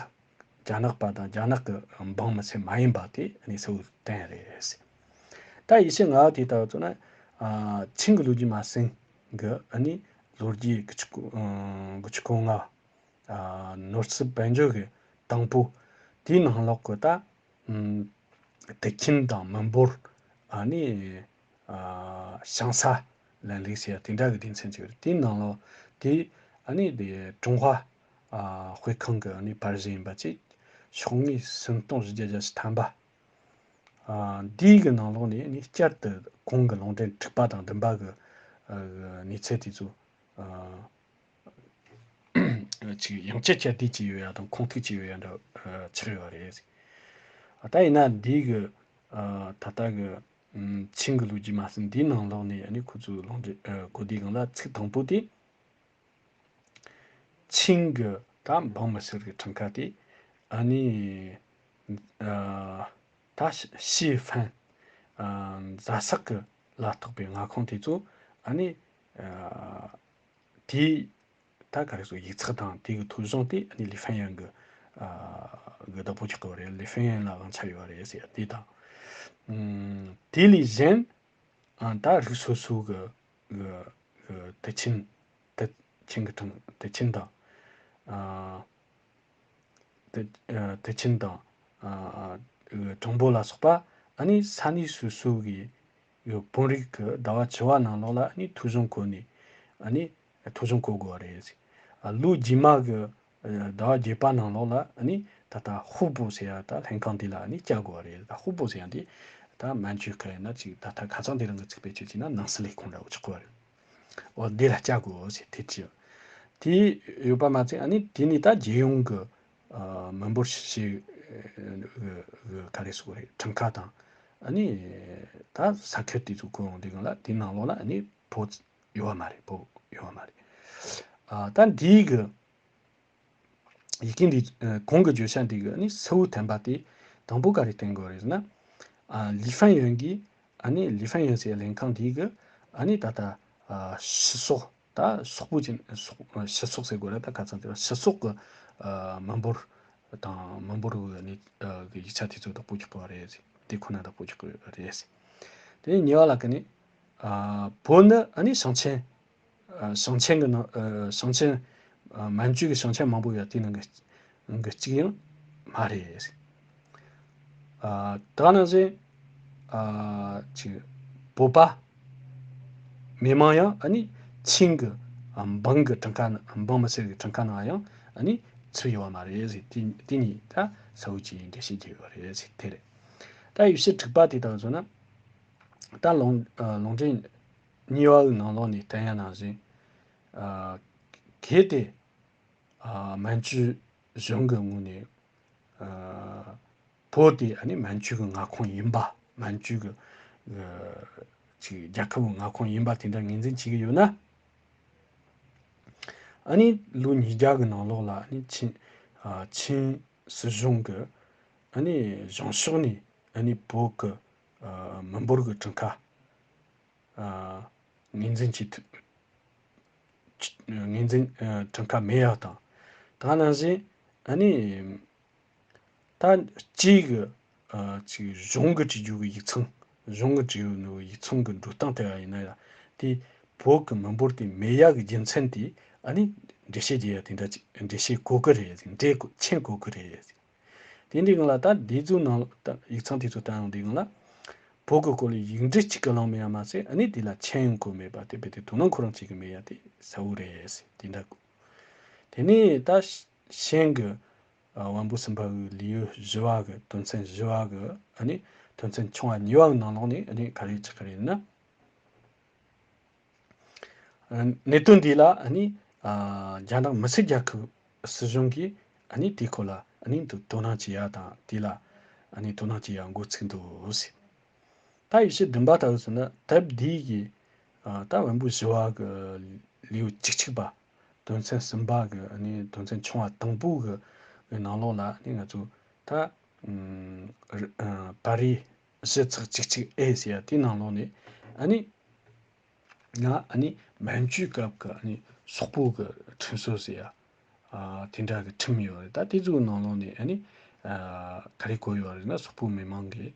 རྒྱ་ནག་པ་དང་རྒྱ་ནག་གི་འབངས་མི་སེར་མ་ཡིན་པ་དེ་ཨ་ནི་གསལ་བོ་བསྟན་རེད། ད་ཡེ་ཤུ་ང་དེ་ལྟ་བུ་ཚོ་ན་ཨ་ཆིང་གི་ལོ་རྒྱུས་མ་ཟིན་གི་ཨ་ནི་ལོ་རྒྱུས་དགུ་བཅུ་གོ་ཨ་དགུ་བཅུ་གོ་ལྔ་ཨ་ནོར་སྲིད་དཔལ་འབྱོར་གི་དང་པོ་དེའི་ནང་ལོགས་གི་ད་ཨམ་དེ་ཁྱིམ་དང་མི་འབོར་ཨ་ནི་ཨ་ཞང་ས་ལན་ལིག་ཟེར་ཡ་དེ་འདྲ་གི་སྡེ་ཚན་ཅིག་རེད། དེའི་ནང་ལོགས་དེ་ཨ་ནི་དེ་ཀྲུང་ཧྭ་ཨ་དཔེ་ཁང་གི་ཨ་ནི་པར་གཞི་ཡིན་པ་ཅིག་ཤོག་ངོས་སུམ་སྟོང་བཞི་བརྒྱ་བརྒྱད་ཅུ་ཐམ་པ། ཨ་འདིའི་གི་ནང་ལོགས་ནས་ཨ་ནི་བསྐྱར་དུ་གོང་གི་ལུང་འདྲེན་དྲུག་པ་དང་བདུན་པ་གི་ཨ་གནས་ཚུལ་དེ་ཚོ་ཨ་ཅིག་ཡང་བསྐྱར་བསྐྱར་ཟློས་བྱས་ཡོད་ཡ་དང་ཁུངས་ཐུག་བྱས་ཡོད་ཡ་འདྲ་ཨ་ཆགས་ཡོད་རེད། ཨ་ད་ཡིན་ན་འདིའི་གི་ཨ་ད་ལྟ་གི་ཨམ་ཆིང་གི་ལོ་རྒྱུས་མ་ཟིན་འདིའི་ནང་ལོགས་ནས་ཨ་ནི་ཁོ་ཚོའི་ལུང་འདྲེན་ཨ་གོ་དུས་སྒང་ལ་ཚིག་དང་པོ་དེ། ཆིང་གི་ད་འབངས་མི་སེར་གི་ཁྲིམས་ཁང་དེ་ཨ་ནི་ཨ་ད་ཞི་ཧྥན་ཨ་རྫ་ས་གི་ལ་གཏོགས་པའི་མངའ་ཁོངས་དེ་ཚོ་ཨ་ནི་ཨ་དེའི་ད་ག་རེ་ཟེར་ཡིག་ཚགས་དང་དེ་གི་ཐོ་གཞུང་དེ་ཨ་ནི་ལི་ཧྥན་ཡོན་གི་ཨ་གི་བདག་པོ་རྒྱག་གི་ཡོད་རེད། ལི་ཧྥན་ཡོན་ལ་དབང་ཆ་ཡོད་རེད་ཟེར་དེ་དང་། ཨམ་དེ་ལས་གཞན་ཨ་ད་རིགས་སོ་སོ་གི་གི་གི་དེ་ཆིན་དེ་ཆིན་གི་ཁྲིམས་དེ་ཆིན་དང་ཨ་དེ་ཨ་དེ་ཆིན་དང་ཨ་ཨ་གི་གྲངས་འབོར་ལ་སོགས་པ་ཨ་ནི་ས་གནས་སོ་སོ་གི་གི་དཔོན་རིགས་ཀྱི་ཟླ་བ་བཅུ་པ་ནང་ལོགས་ལ་ཨ་ནི་ཐོ་གཞུང་བཀོད་ནས་ཨ་ནི་ཐོ་གཞུང་བཀོད་དགོས་པ་རེད། ཨ་ལོ་རྗེས་མ་གི་ཟླ་བ་བརྒྱད་པ་ནང་ལོགས་ལ་ཨ་ནི་ད་ལྟ་ཧུའུ་པོ་ཟེར་ཡ་ད་ལྷན་ཁང་འདི་ལ་ཨ་ནི་བསྐྱལ་དགོས་པ་རེད། ད་ཧུའུ་པོ་ཟེར་ཡ་འདི་ད་མན་ཇུ་གི་ཡིན་ན་ཅིག་ད་ལྟ་ཁ་སང་འདི་རང་གི་ཚིག་བེད་སྤྱོད་བྱས་ན་ནང་སྲིད་ལས་ཁུངས་འདྲ་བོ་ཆགས་ཀྱི་ཡོད་རེད། འོ་འདི་ལ་བསྐྱལ་དགོས་ཟེར་དེ་བྲིས། དེ་ཡོད་པ་མ་ཚད་ཨ་ནི་དེ་ནི་ད་རྒྱལ་ཡོངས་ཀྱི་ཨ་མི་འབོར་ཞིབ་དཔྱད་ག་རེ་ཟེར་དགོས་རེད། ཁྲིམས་ཁང་དང་ཨ་ནི་ད་ས་ཁུལ་དེ་ཚོ་བཀོད་ཡོང་དུས་སྒང་ལ་དེ་ནང་ལོགས་ལ་ཨ་ནི་བོད་ཡོད་པ་མ་རེད། བོད་ཡོད་པ་མ་རེད། ཨ་ད་འདིའི་གི་ཡི་གེ་འདི་ཨ་གོང་གི་བརྗོད་བྱ་འདི་གི་ཨ་ནི་གསལ་བོ་བསྟན་པ་དེ་དང་པོ་ག་རེ་བསྟན་དགོས་རེད་ཟེར་ན། ཨ་ལི་ཧྥན་ཡོན་གྱིས་ཨ་ནི་ལི་ཧྥན་ཡོན་ཟེར་ལྷན་ཁང་འདི་གི་ཨ་ནི་ད་ལྟ་ཨ་སྤྱི་ཚོགས་ད་སོག་པོ་ཅན་སོག་སྤྱི་ཚོགས་ཟེར་དགོས་རེད། ད་ཁ་ཚང་དེ་སྤྱི་ཚོགས་ཀྱི་ཨ་མི་འབོར་དང་མི་འབོར་གི་ཨ་ནི་ཨ་གི་ཡིག་ཆ་དེ་ཚོ་བདག་པོ་རྒྱག་གི་ཡོད་རེད། དེ་ཁོ་ན་བདག་པོ་རྒྱག་གི་ཡོད་རེད། དེ་ནས་གཉིས་པ་ལ་ཀ་ནི་ཨ་བོད་ནི་ཨ་ནི་ཞིང་ཆེན་ཨ་ཞིང་ཆེན་གྱི་ནང་ཨ་ཞིང་ཆེན་ཨ་མན་ཇུ་གི་ཞིང་ཆེན་མང་པོ་ཡོད་དེ་ནང་གི་གི་གཅིག་ཡང་མ་རེད། ཨ་ད་ནང་བཞིན་ཨ་ཅིག་བོད་པ་མི་མང་ཡང་ཨ་ནི་ཆིང་གི་ཨ་འབངས་གི་ཁྲིམས་ཁང་ནང་འབངས་མི་སེར་གི་ཁྲིམས་ཁང་ནང་ཡང་ཨ་ནི་ཚུད་ཡོད་པ་མ་རེད་ཟེར། དེ་དེ་གཉིས་ད་གསལ་བོ་ཅིག་འགྲེལ་བཤད་བགྱིས་ཡོད་རེད་ཟེར་དེ་རེད། ད་ཡེ་ཤུ་དྲུག་པ་དེ་དང་བཟོ་ན་ད་ལུང་ཨ་ལུང་འདྲེན་གཉིས་པ་གི་ནང་ལོགས་ནས་བསྟན་ཡ་ནང་བཞིན་ཨ་གལ་ཏེ་ཨ་མན་ཇུ་གཞུང་གི་ངོས་ནས་ཨ་བོད་དེ་ཨ་ནི་མན་ཇུ་གི་མངའ་ཁོངས་ཡིན་པ། མན་ཇུ་གི་ཨ་ཅིག་རྒྱལ་ཁབ་ཀྱི་མངའ་ཁོངས་ཡིན་པ་དེ་འདྲ་ངོས་འཛིན་བྱེད་ཀྱི་ཡོད་ན། ཨ་ནི་ལོ་ཉིས་བརྒྱ་གི་ནང་ལོགས་ལ་ཨ་ནི་ཆིན་ཨ་ཆིན་སྲིད་གཞུང་གི་ཨ་ནི་གཞུང་ཕྱོགས་ནས་ཨ་ནི་བོད་གི་ཨ་མི་འབོར་གི་ཁྲིམས་ཁང་ཨ་ངོས་འཛིན་བྱེད་ཐུབ། ངོས་འཛིན་ཨ་ཁྲིམས་ཁང་མེད་ཡག་དང་། ད་ནང་བཞིན་ཨ་ནི་ད་སྤྱིའི་གི་ཨ་ཅིག་གཞུང་གི་བྲིས་རྒྱུ་གི་ཡིག་ཚང་། གཞུང་གི་བྲིས་ཡོད་ནོ་ཡིག་ཚང་གི་འགྲོ་སྟངས་དེ་ཡིན་ན་ཡང་དེ་བོད་གི་མི་འབོར་དེ་མེད་ཡག་གི་རྒྱུ་མཚན་དེ་ཨ་ནི་འགྲེལ་བཤད་རྒྱག་ཡ་དེ་འདྲ་ཅིག་འགྲེལ་བཤད་དགོས་ཀྱི་རེད། འགྲེལ་དགོས་མཁྱེན་དགོས་ཀྱི་རེད། དེ་འདི་སྒང་ལ་ད་འདི་ཚོའི་ནང་ད་ཡིག་ཚང་དེ་ཚོ་ལྟ་ཡོང་དུས་སྒང་ལ་ བོད་ཀྱི་སྐོར་ལ་ཡིག་འབྲུ་གཅིག་གི་གླེང་མེད་ཡ་མ་ཟད། ཨ་ནི་དེ་ལ་མཆན་ཡང་བཀོད་མེད་པ་དེ་རྦད་དེ་དོ་སྣང་ཁོ་རང་གཅིག་གི་མེད་ཡ་དེ་གསལ་བོ་རེད་ཟེར། དེ་འདྲ་གོ། དེ་ནས་ད་གཞན་གྱི་ཨ་དབོན་པོ་སུམ་པ་གི་ལེའུ་བཞི་བ་གི་དོན་ཚན་བཞི་བ་གི་ཨ་ནི་དོན་ཚན་ཆུང་བ་གཉིས་པ་གི་ནང་ལོགས་ནས་ཨ་ནི་ག་རེ་ཆགས་ཀྱི་རེད་ན། གནད་དོན་འདི་ལ་ཨ་ནི་ཨ་རྒྱ་ནག་མི་སེར་རྒྱལ་ཁབ་སྲིད་གཞུང་གིས་ཨ་ནི་དེའི་སྐོར་ལ་ཨ་ནི་དོ་དོ་སྣང་བྱེད་ཡ་དང་། དེ་ལ་ཨ་ནི་དོ་སྣང་བྱེད་ཡ་འགོ་ཚུགས་འདུག་ཟེར། ད་ཡེ་ཤུ་བདུན་པ་ལྟ་བུ་ཟེར་ན། དེབ་འདི་གི་ཨ་ད་དབོན་པོ་བཞི་བ་གི་ལེའུ་བཅུ་གཅིག་པ། དོན་ཚན་གསུམ་པ་གི་ཨ་ནི་དོན་ཚན་ཆུང་བ་དང་པོ་གི་གི་ནང་ལོགས་ལ་ཨ་ནི་ང་ཚོ་ད་ཨ་པར་རིས་བཞི་ཚེག་བཅུ་གཅིག་ཨེ་ཟེར་ཡ་དེའི་ནང་ལོགས་ནས་ཨ་ནི། ང་ཨ་ནི་མན་ཇུའི་སྐབས་ཀྱི་ཨ་ནི་སོག་པོ་གི་ཁྲིམས་སྲོལ་ཟེར་ཡ། ཨ་དེ་འདྲ་གི་ཁྲིམས་ཡོད་རེད། ད་དེ་ཚོའི་ནང་ལོགས་ནས་ཨ་ནི་ཨ་ག་རེ་བཀོད་ཡོད་རེད་ན། སོག་པོ་མི་མང་གིས་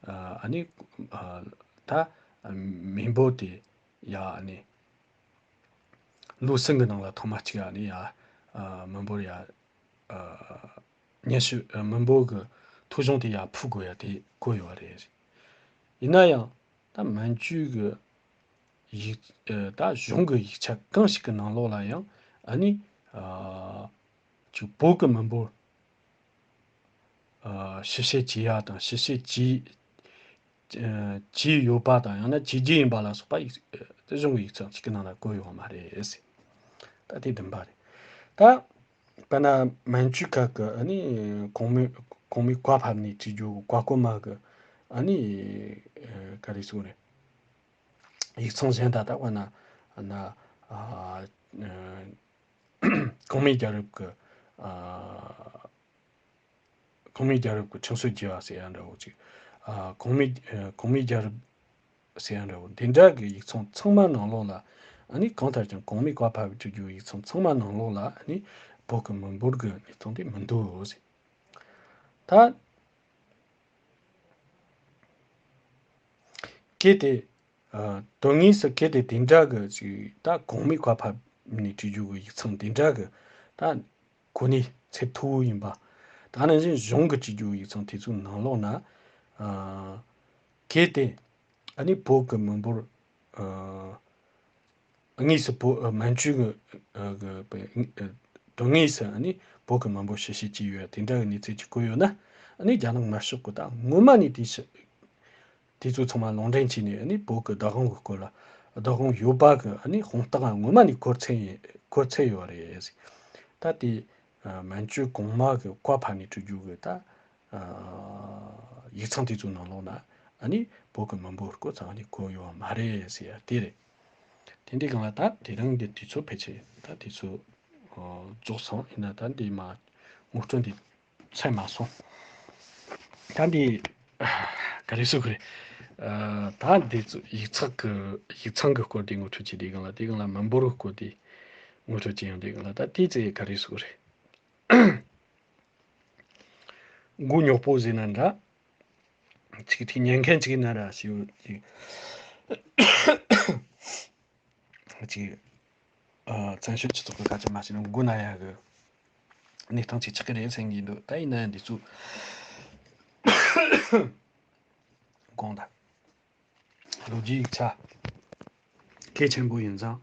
ཨ་ཨ་ནི་ཨ་ད་མི་འབོར་དེ་ཡ་ཨ་ནི་ལོ་གསུམ་གི་ནང་ལ་ཐེངས་མ་གཅིག་ཨ་ནི་ཡ་ཨ་མི་འབོར་ཡ་ཨ། ཉེ་ཞུ་མི་འབོར་གྱི་ཐོ་གཞུང་དེ་ཡར་ཕུལ་དགོས་ཡ་དེ་བཀོད་ཡོད་རེད། ཡིན་ན་ཡང་ད་མན་ཇུའི་གི་ཡིག་ད་གཞུང་གི་ཡིག་ཆ་གང་ཞིག་གི་ནང་ལོགས་ལ་ཡང་ཨ་ནི་ཅིག་བོད་གི་མི་འབོར་ཞིབ་བཤེར་བྱེད་ཡ་དང་། ཞིབ་བཤེར་བྱེད་བྱས་ཡོད་པ་དང་། ཡང་ན་བྱེད་རྒྱུ་ཡིན་པ་ལ་སོགས་པ་ཡིག་སྲིད་གཞུང་གི་ཡིག་ཚང་གཅིག་གི་ནང་ལ་བཀོད་ཡོད་མ་རེད་ཟེར། ད་དེ་བདུན་པ་རེད། ད་དཔེར་ན་མན་ཇུའི་ཁ་གི་ཨ་ནི་གོང་མའི་གོང་མའི་བཀའ་ཕབ་ནས་བྲིས་རྒྱུ་གི་བཀའ་བསྐུར་མ་གི་ཨ་ནི་ག་རེ་ཟེར་དགོས་རེད། ཡིག་ཚང་གཞན་དག་ད་དཔེར་ན་ཨ་ན་ཨ་གོང་མའི་རྒྱལ་རབས་ཀྱི་ཨ། གོང་མའི་རྒྱལ་རབས་ཀྱི་ཁྲིམས་སྲོལ་བརྗེ་བ་ཟེར་ཡ་འདྲ་བོ་ཅིག་ཨ་གོང་མའི་ཨ་གོང་མའི་རྒྱལ་རབས་ཟེར་ཡ་འདྲ་བོ་འདི་འདྲ་གི་ཡིག་ཚང་ཚང་མ་ནང་ལོགས་ལ་ཨ་ནི། གང་ལྟར་ཀྱང་གོང་མའི་བཀའ་ཕབ་བྲིས་རྒྱུ་ཡིག་ཚང་ཚང་མ་ནང་ལོགས་ལ་ཨ་ནི་བོད་ཀྱི་མི་འབོར་གྱི་གནས་སྟངས་དེ་མི་འདུག་ཟེར། ད་གལ་ཏེ། ཨ་དོན་དངོས་སུ་གལ་ཏེ་དེ་འདྲ་གི་ཅིག་ད་གོང་མའི་བཀའ་ཕབ་ནས་བྲིས་རྒྱུ་གི་ཡིག་ཚང་དེ་འདྲ་གི་ད་གོ་གནས་ཚད་མཐོ་བོ་ཡིན་པ། ད་ནང་བཞིན་གཞུང་གི་བྲིས་རྒྱུ་གི་ཡིག་ཚང་དེ་ཚོའི་ནང་ལོགས་ན། ཨ་གལ་ཏེ་ཨ་ནི་བོད་ཀྱི་མི་འབོར་ཨ་དངོས་སུ་བོད་ཨ་མན་ཇུའི་གི་ཨ་གི་དོན་དངོས་སུ་ཨ་ནི་བོད་ཀྱི་མི་འབོར་ཞིབ་བཤེར་བྱས་ཡོད་ཡ་དེ་འདྲ་གི་གནས་ཚུལ་ཅིག་བཀོད་ཡོད་ན། ཨ་ནི་རྒྱ་ནག་དམར་ཤོག་གི་ད་སྔོན་མ་ནས་དེ་ཞིག་དེ་ཚོ་ཚང་མ་ལུང་འདྲེན་བྱས་ནས་ཨ་ནི་བོད་ཀྱི་བདག་དབང་གི་སྐོར་ལ། བདག་དབང་ཡོད་པ་གི་ཨ་ནི་དཔང་རྟགས་སྔོན་མ་ནས་འཁོར་ཚར་ཡིན། འཁོར་ཚར་ཡོད་རེད། ད་དེ་ཨ་མན་ཇུ་གོང་མ་གི་བཀའ་ཕབ་ནས་བྲིས་རྒྱུ་གི་ད་ཨ་ཡིག་ཚང་དེ་ཚོའི་ནང་ལོགས་ན་ཨ་ནི་བོད་ཀྱི་མི་འབོར་སྐོར་ཙམ་ཨ་ནི་བཀོད་ཡོད་མ་རེད་ཟེར་ཡ་དེ་རེད། དེ་འདྲའི་སྒང་ལ་ད་དེ་རིང་འདི་དུས་ཚོད་ཕལ་ཆེར་ད་དུས་ཚོད་ཨ་རྫོགས་སོང་། ཡིན་ན་ད་འདི་མ་ངོ་སྤྲོད་འདི་ཚར་མ་སོང་། ད་འདི་ག་རེ་ཟེར་དགོས་རེད། ཨ་ད་འདི་ཚོ་ཡིག་ཚགས་ཀྱི་ཡིག་ཚང་གི་སྐོར་འདི་ངོ་སྤྲོད་བྱས། དེའི་སྒང་ལ་དེའི་སྒང་ལ་མི་འབོར་གྱི་སྐོར་འདི་ངོ་སྤྲོད་བྱས་ཡོང་། དེའི་སྒང་ལ་ད་དེ་ཚོ་ག་རེ་ཟེར་དགོས་རེད། མགོ་རྙོག་པོ་ཟེར་ན་འདྲ། ཅིག་དེ་ཉན་མཁན་ཅིག་ཡིན་ན་འདྲ་ཞེས་ཅིག་ཅིག་ཨ་བཙན་བྱོལ་སྤྱི་ཚོགས་ཀྱི་སྐད་ཆ་མ་བཤད་ན་མགོ་ན་ཡག་གི་གནས་སྟངས་ཅིག་ཆགས་ཀྱི་རེད་བསམ་གྱི་འདུག་ད་ཡིན་ན་ཡང་འདི་ཚོ་དགོངས་དག་ལོ་རྒྱུས་ཡིག་ཆ་གལ་ཆེན་པོ་ཡིན་ཙང་།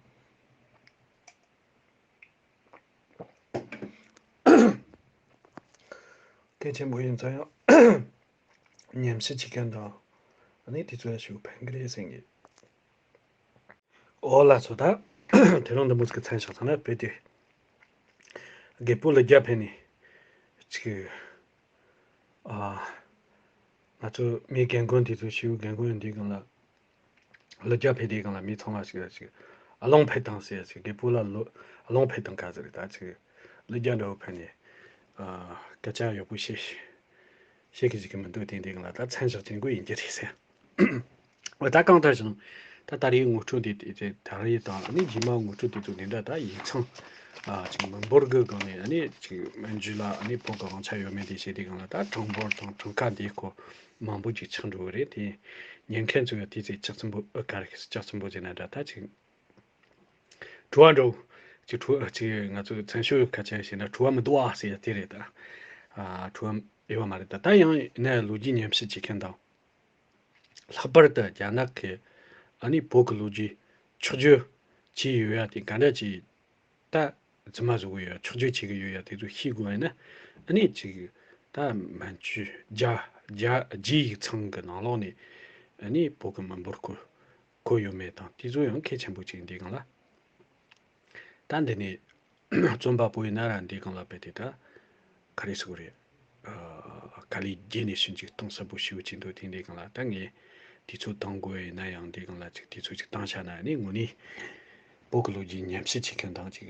གལ་ཆེན་པོ་ཡིན་ཙང་ཡང་ཉམས་ཞིབ་བྱེད་མཁན་དང་ཨ་ནི་དེ་ཚོ་ལ་ཞུ་ཕན་གི་རེད་བསམ་གི། འོ་ལགས་སོ། ད་དེ་རིང་འདི་མོ་ཟིག་གི་མཚན་བཞག་ཚར་ན་བོད་དེ་རྒད་པོ་ལ་རྒྱ་ཕེབས་ནས་ཅིག་ཨ་ང་ཚོ་མི་རྒན་རྒོན་དེ་ཚོ་ཞིའུ་རྒན་རྒོན་ཡོད་དུས་སྒང་ལ། ལ་རྒྱ་ཕེབས་དུས་སྒང་ལ་མི་ཚང་མ་ཞིག་ཞིག་ཨ་ལོང་ཕེབས་དང་ཟེར་ཞིག་རྒད་པོ་ལ་ལོ་ཨ་ལོང་ཕེབས་དང་ག་ཟེར། ད་ཅིག་ལ་རྒྱ་འདྲ་བོ་ཕེབས་ནས་ཨ་སྐད་ཆ་ཡག་པོ་བཤད་ཤེས་ཀྱི་ཞིག་གི་མི་འདུག་དེ་འདི་སྒང་ལ་ད་མཚན་བཞག་ཅན་དགོས་ཡིན་གྱི་རེད་ཟེར། འོ་ད་གང་ལྟར་ཞིང་ད་ད་རེས་ངོ་སྤྲོད་འདི་དེ་ད་རེས་དང་ཨ་ནི་རྗེས་མ་ངོ་སྤྲོད་དེ་ཚོ་འདི་འདྲ་ད་ཡིག་ཚང་ཨ་ཅིག་མི་འབོར་གི་སྒང་ནས་ཨ་ནི་ཅིག་མན་ཇུ་ལ་ཨ་ནི་བོད་གི་དབང་ཆ་ཡོད་མེད་དེ་བཤད་དུས་སྒང་ལ། ད་གྲངས་འབོར་དང་གྲངས་ཀ་འདིའི་སྐོར་མང་པོ་ཅིག་ཆགས་འགྲོ་གི་རེད། དེ་ཉན་མཁན་ཚོ་ཡང་དེ་ཚོས་ལྕགས་ཚིམ་པོ་ཨ་ག་རེ་ལྕགས་ཚིམ་པོ་ཟེར་ན་འདྲ། ད་ཅིག་དྲི་བ་འདྲ་བོ་ཅིག་དྲི་བ་ཅིག་ང་ཚོ་བཙན་བྱོལ་སྐད་ཆ་བཤད་ན་དྲི་བ་མི་འདུག་ཨ་ཟེར་ཡ་དེ་རེད། ད་ཨ་དྲི་བ་ཡོད་པ་མ་རེད། ད་ད་ཡང་ཡིན་ན་ཡང་ལོ་རྒྱུས་ཉམས་ཞིབ་བྱེད་མཁན་དང་ ལྷག་པར་དུ་རྒྱ་ནག་གིས་ཨ་ནི་བོད་ཀྱི་ལོ་རྒྱུས་འཁྱོག་བརྗོད་བྱས་ཡོད་ཡ་དེ་ག་འདྲ་ཅིག་ད་རྫུན་མ་བཟོ་གི་ཡོད་ཡ། འཁྱོག་བརྗོད་བྱེད་ཀྱི་ཡོད་ཡ་དེ་ཚོ་ཤེས་དགོས་ཡ་ན། ཨ་ནི་ཅིག་ད་མན་ཇུ་རྒྱ་རྒྱ་རྒྱའི་ཡིག་ཚང་གི་ནང་ལོགས་ནས་ཨ་ནི་བོད་ཀྱི་མི་འབོར་བཀོད་བཀོད་ཡོད་མེད་དང་དེ་ཚོ་ཡང་གལ་ཆེན་པོ་ཅིག་འདི་གང་ལ། ད་འདི་ནས་རྩོམ་པ་པོ་ཡིན་ན་ར་འདི་གང་ལ་བས་དེ་ད་ག་རེ་ཟེར་དགོས་རེད། ཨ། ག་ལེ་རྒྱས་ནས་ཞིབ་འཇུག་གཏོང་ས་པོ་ཞེ་པོ་ཅིག་འདུག་དེ་འདི་གང་ལ་ད་ངས་དུས་ཚོད་བཏང་དགོས་ཡིན་ན་ཡང་འདི་གང་ལ་ཅིག་དུས་ཚོད་ཅིག་བཏང་བཞག་ན་ནི་དངོས་གནས་བོད་ཀྱི་ལོ་རྒྱུས་ཉམས་ཞིབ་བྱེད་མཁན་དང་ཅིག་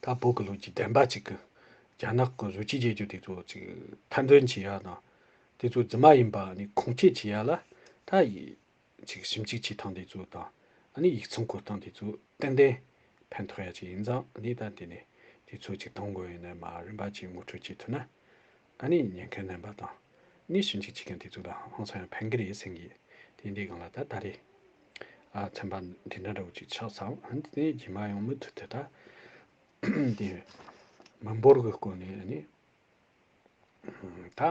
ད་བོད་ཀྱི་ལོ་རྒྱུས་བདེན་པ་ཅིག་གི་རྒྱ་ནག་གི་བཟོ་བཅོས་བྱེད་རྒྱུ་དེ་ཚོ་ཅིག་ཐེར་འདོན་བྱེད་ཡ་དང་དེ་ཚོ་རྫུན་མ་ཡིན་པ་ནི་ཁུངས་སྐྱེལ་བྱེད་ཡ་ལ་ད་ཡི་ཅིག་ཞིབ་འཇུག་བྱེད་སྟངས་དེ་ཚོ་དང་ཨ་ནི་ཡིག་ཚང་བཀོད་སྟངས་དེ་ཚོ་ཏན་ཏན་ཕན་ཐོགས་ཡ་ཅིག་ཡིན་ཙང་ཨ་ནི་ད་དེ་ནས་དུས་ཚོད་ཅིག་གཏོང་དགོས་ཡིན་ན་མ་རིམ་པ་ཅིག་ངོ་སྤྲོད་བྱེད་ཐུབ་ན་ཨ་ནི་ཉན་མཁན་རྣམ་པ་དང་ནི་ཞིབ་འཇུག་བྱེད་མཁན་དེ་ཚོ་ལ་ཧང་སང་ཡང་ཕན་གི་རེད་ཟེར་གི། དེ་འདི་གང་ལ་ད་ད་རེས་ཨ་ཚན་པ་འདི་འདྲ་འདྲ་བོ་ཅིག་ཆགས་ཚར། ཨ་ནི་དེ་ནས་རྗེས་མ་ཡང་མུ་མཐུད་དུ་ད་དེ་མི་འབོར་གི་སྐོར་ནས་ཨ་ནི། ད་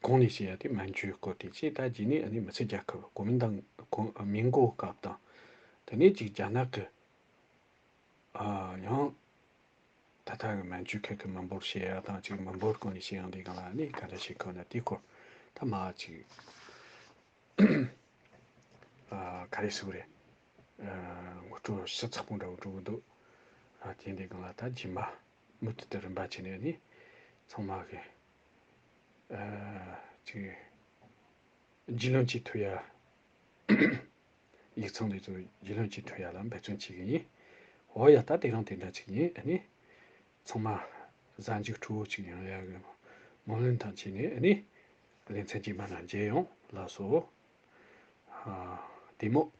གོང་ནས་བཤད་ཡ་དེ་མན་ཇུའི་སྐོར་དེ་བྱས། ད་རྗེས་ནས་ཨ་ནི་མི་སེར་རྒྱལ་ཁབ་གོ་མིན་ཏང་གོ་མིན་གོ་སྐབས་དང་དེ་ནས་ཅིག་རྒྱ་ནག་གི་ཨ་ཡང་ད་ལྟ་གི་མན་ཇུ་ཁུལ་གི་མི་འབོར་བཤད་ཡ་དང་ཅིག་མི་འབོར་སྐོར་ནས་བཤད་ཡ་འདི་གང་ལ་ཨ་ནི་ག་འདྲ་བྱེད་དགོས་ན་དེའི་སྐོར་ད་མ་ཅིག་ཨ་ག་རེ་ཟེར་དགོས་རེད། ཨ་ངོ་སྤྲོད་ཞིབ་ཚགས་པོ་འདྲ་བོ་འགྲོ་གི་འདུག་ཨ་དེ་འདི་གང་ལ་ད་རྗེས་མ་མུ་མཐུད་དུ་རིམ་པ་བྱས་ནས་ཨ་ནི་ཚང་མ་གི་ཨ་ཅིག་རྒྱུས་ལོན་བྱེད་ཐུབ་ཡ། ཡིག་ཚང་འདི་ཚོ་རྒྱུས་ལོན་བྱེད་ཐུབ་ཡ་ལ་འབད་བརྩོན་བྱེད་ཀྱི་ཡིན། འོ་ཡ་ད་དེ་རིང་དེ་འདྲ་ཅིག་ཡིན། ཨ་ནི་ཚང་མ་གཟའ་མཇུག་སྤྲོ་བོ་ཅིག་ཡོང་ཡ་གི་སྨོན་ལམ་དང་བཅས་ནས་ཨ་ནི་ལེ་ཚན་རྗེས་མ་ནང་མཇལ་ཡོང་། ལགས་སོ། ཨ་བདེ་མོ།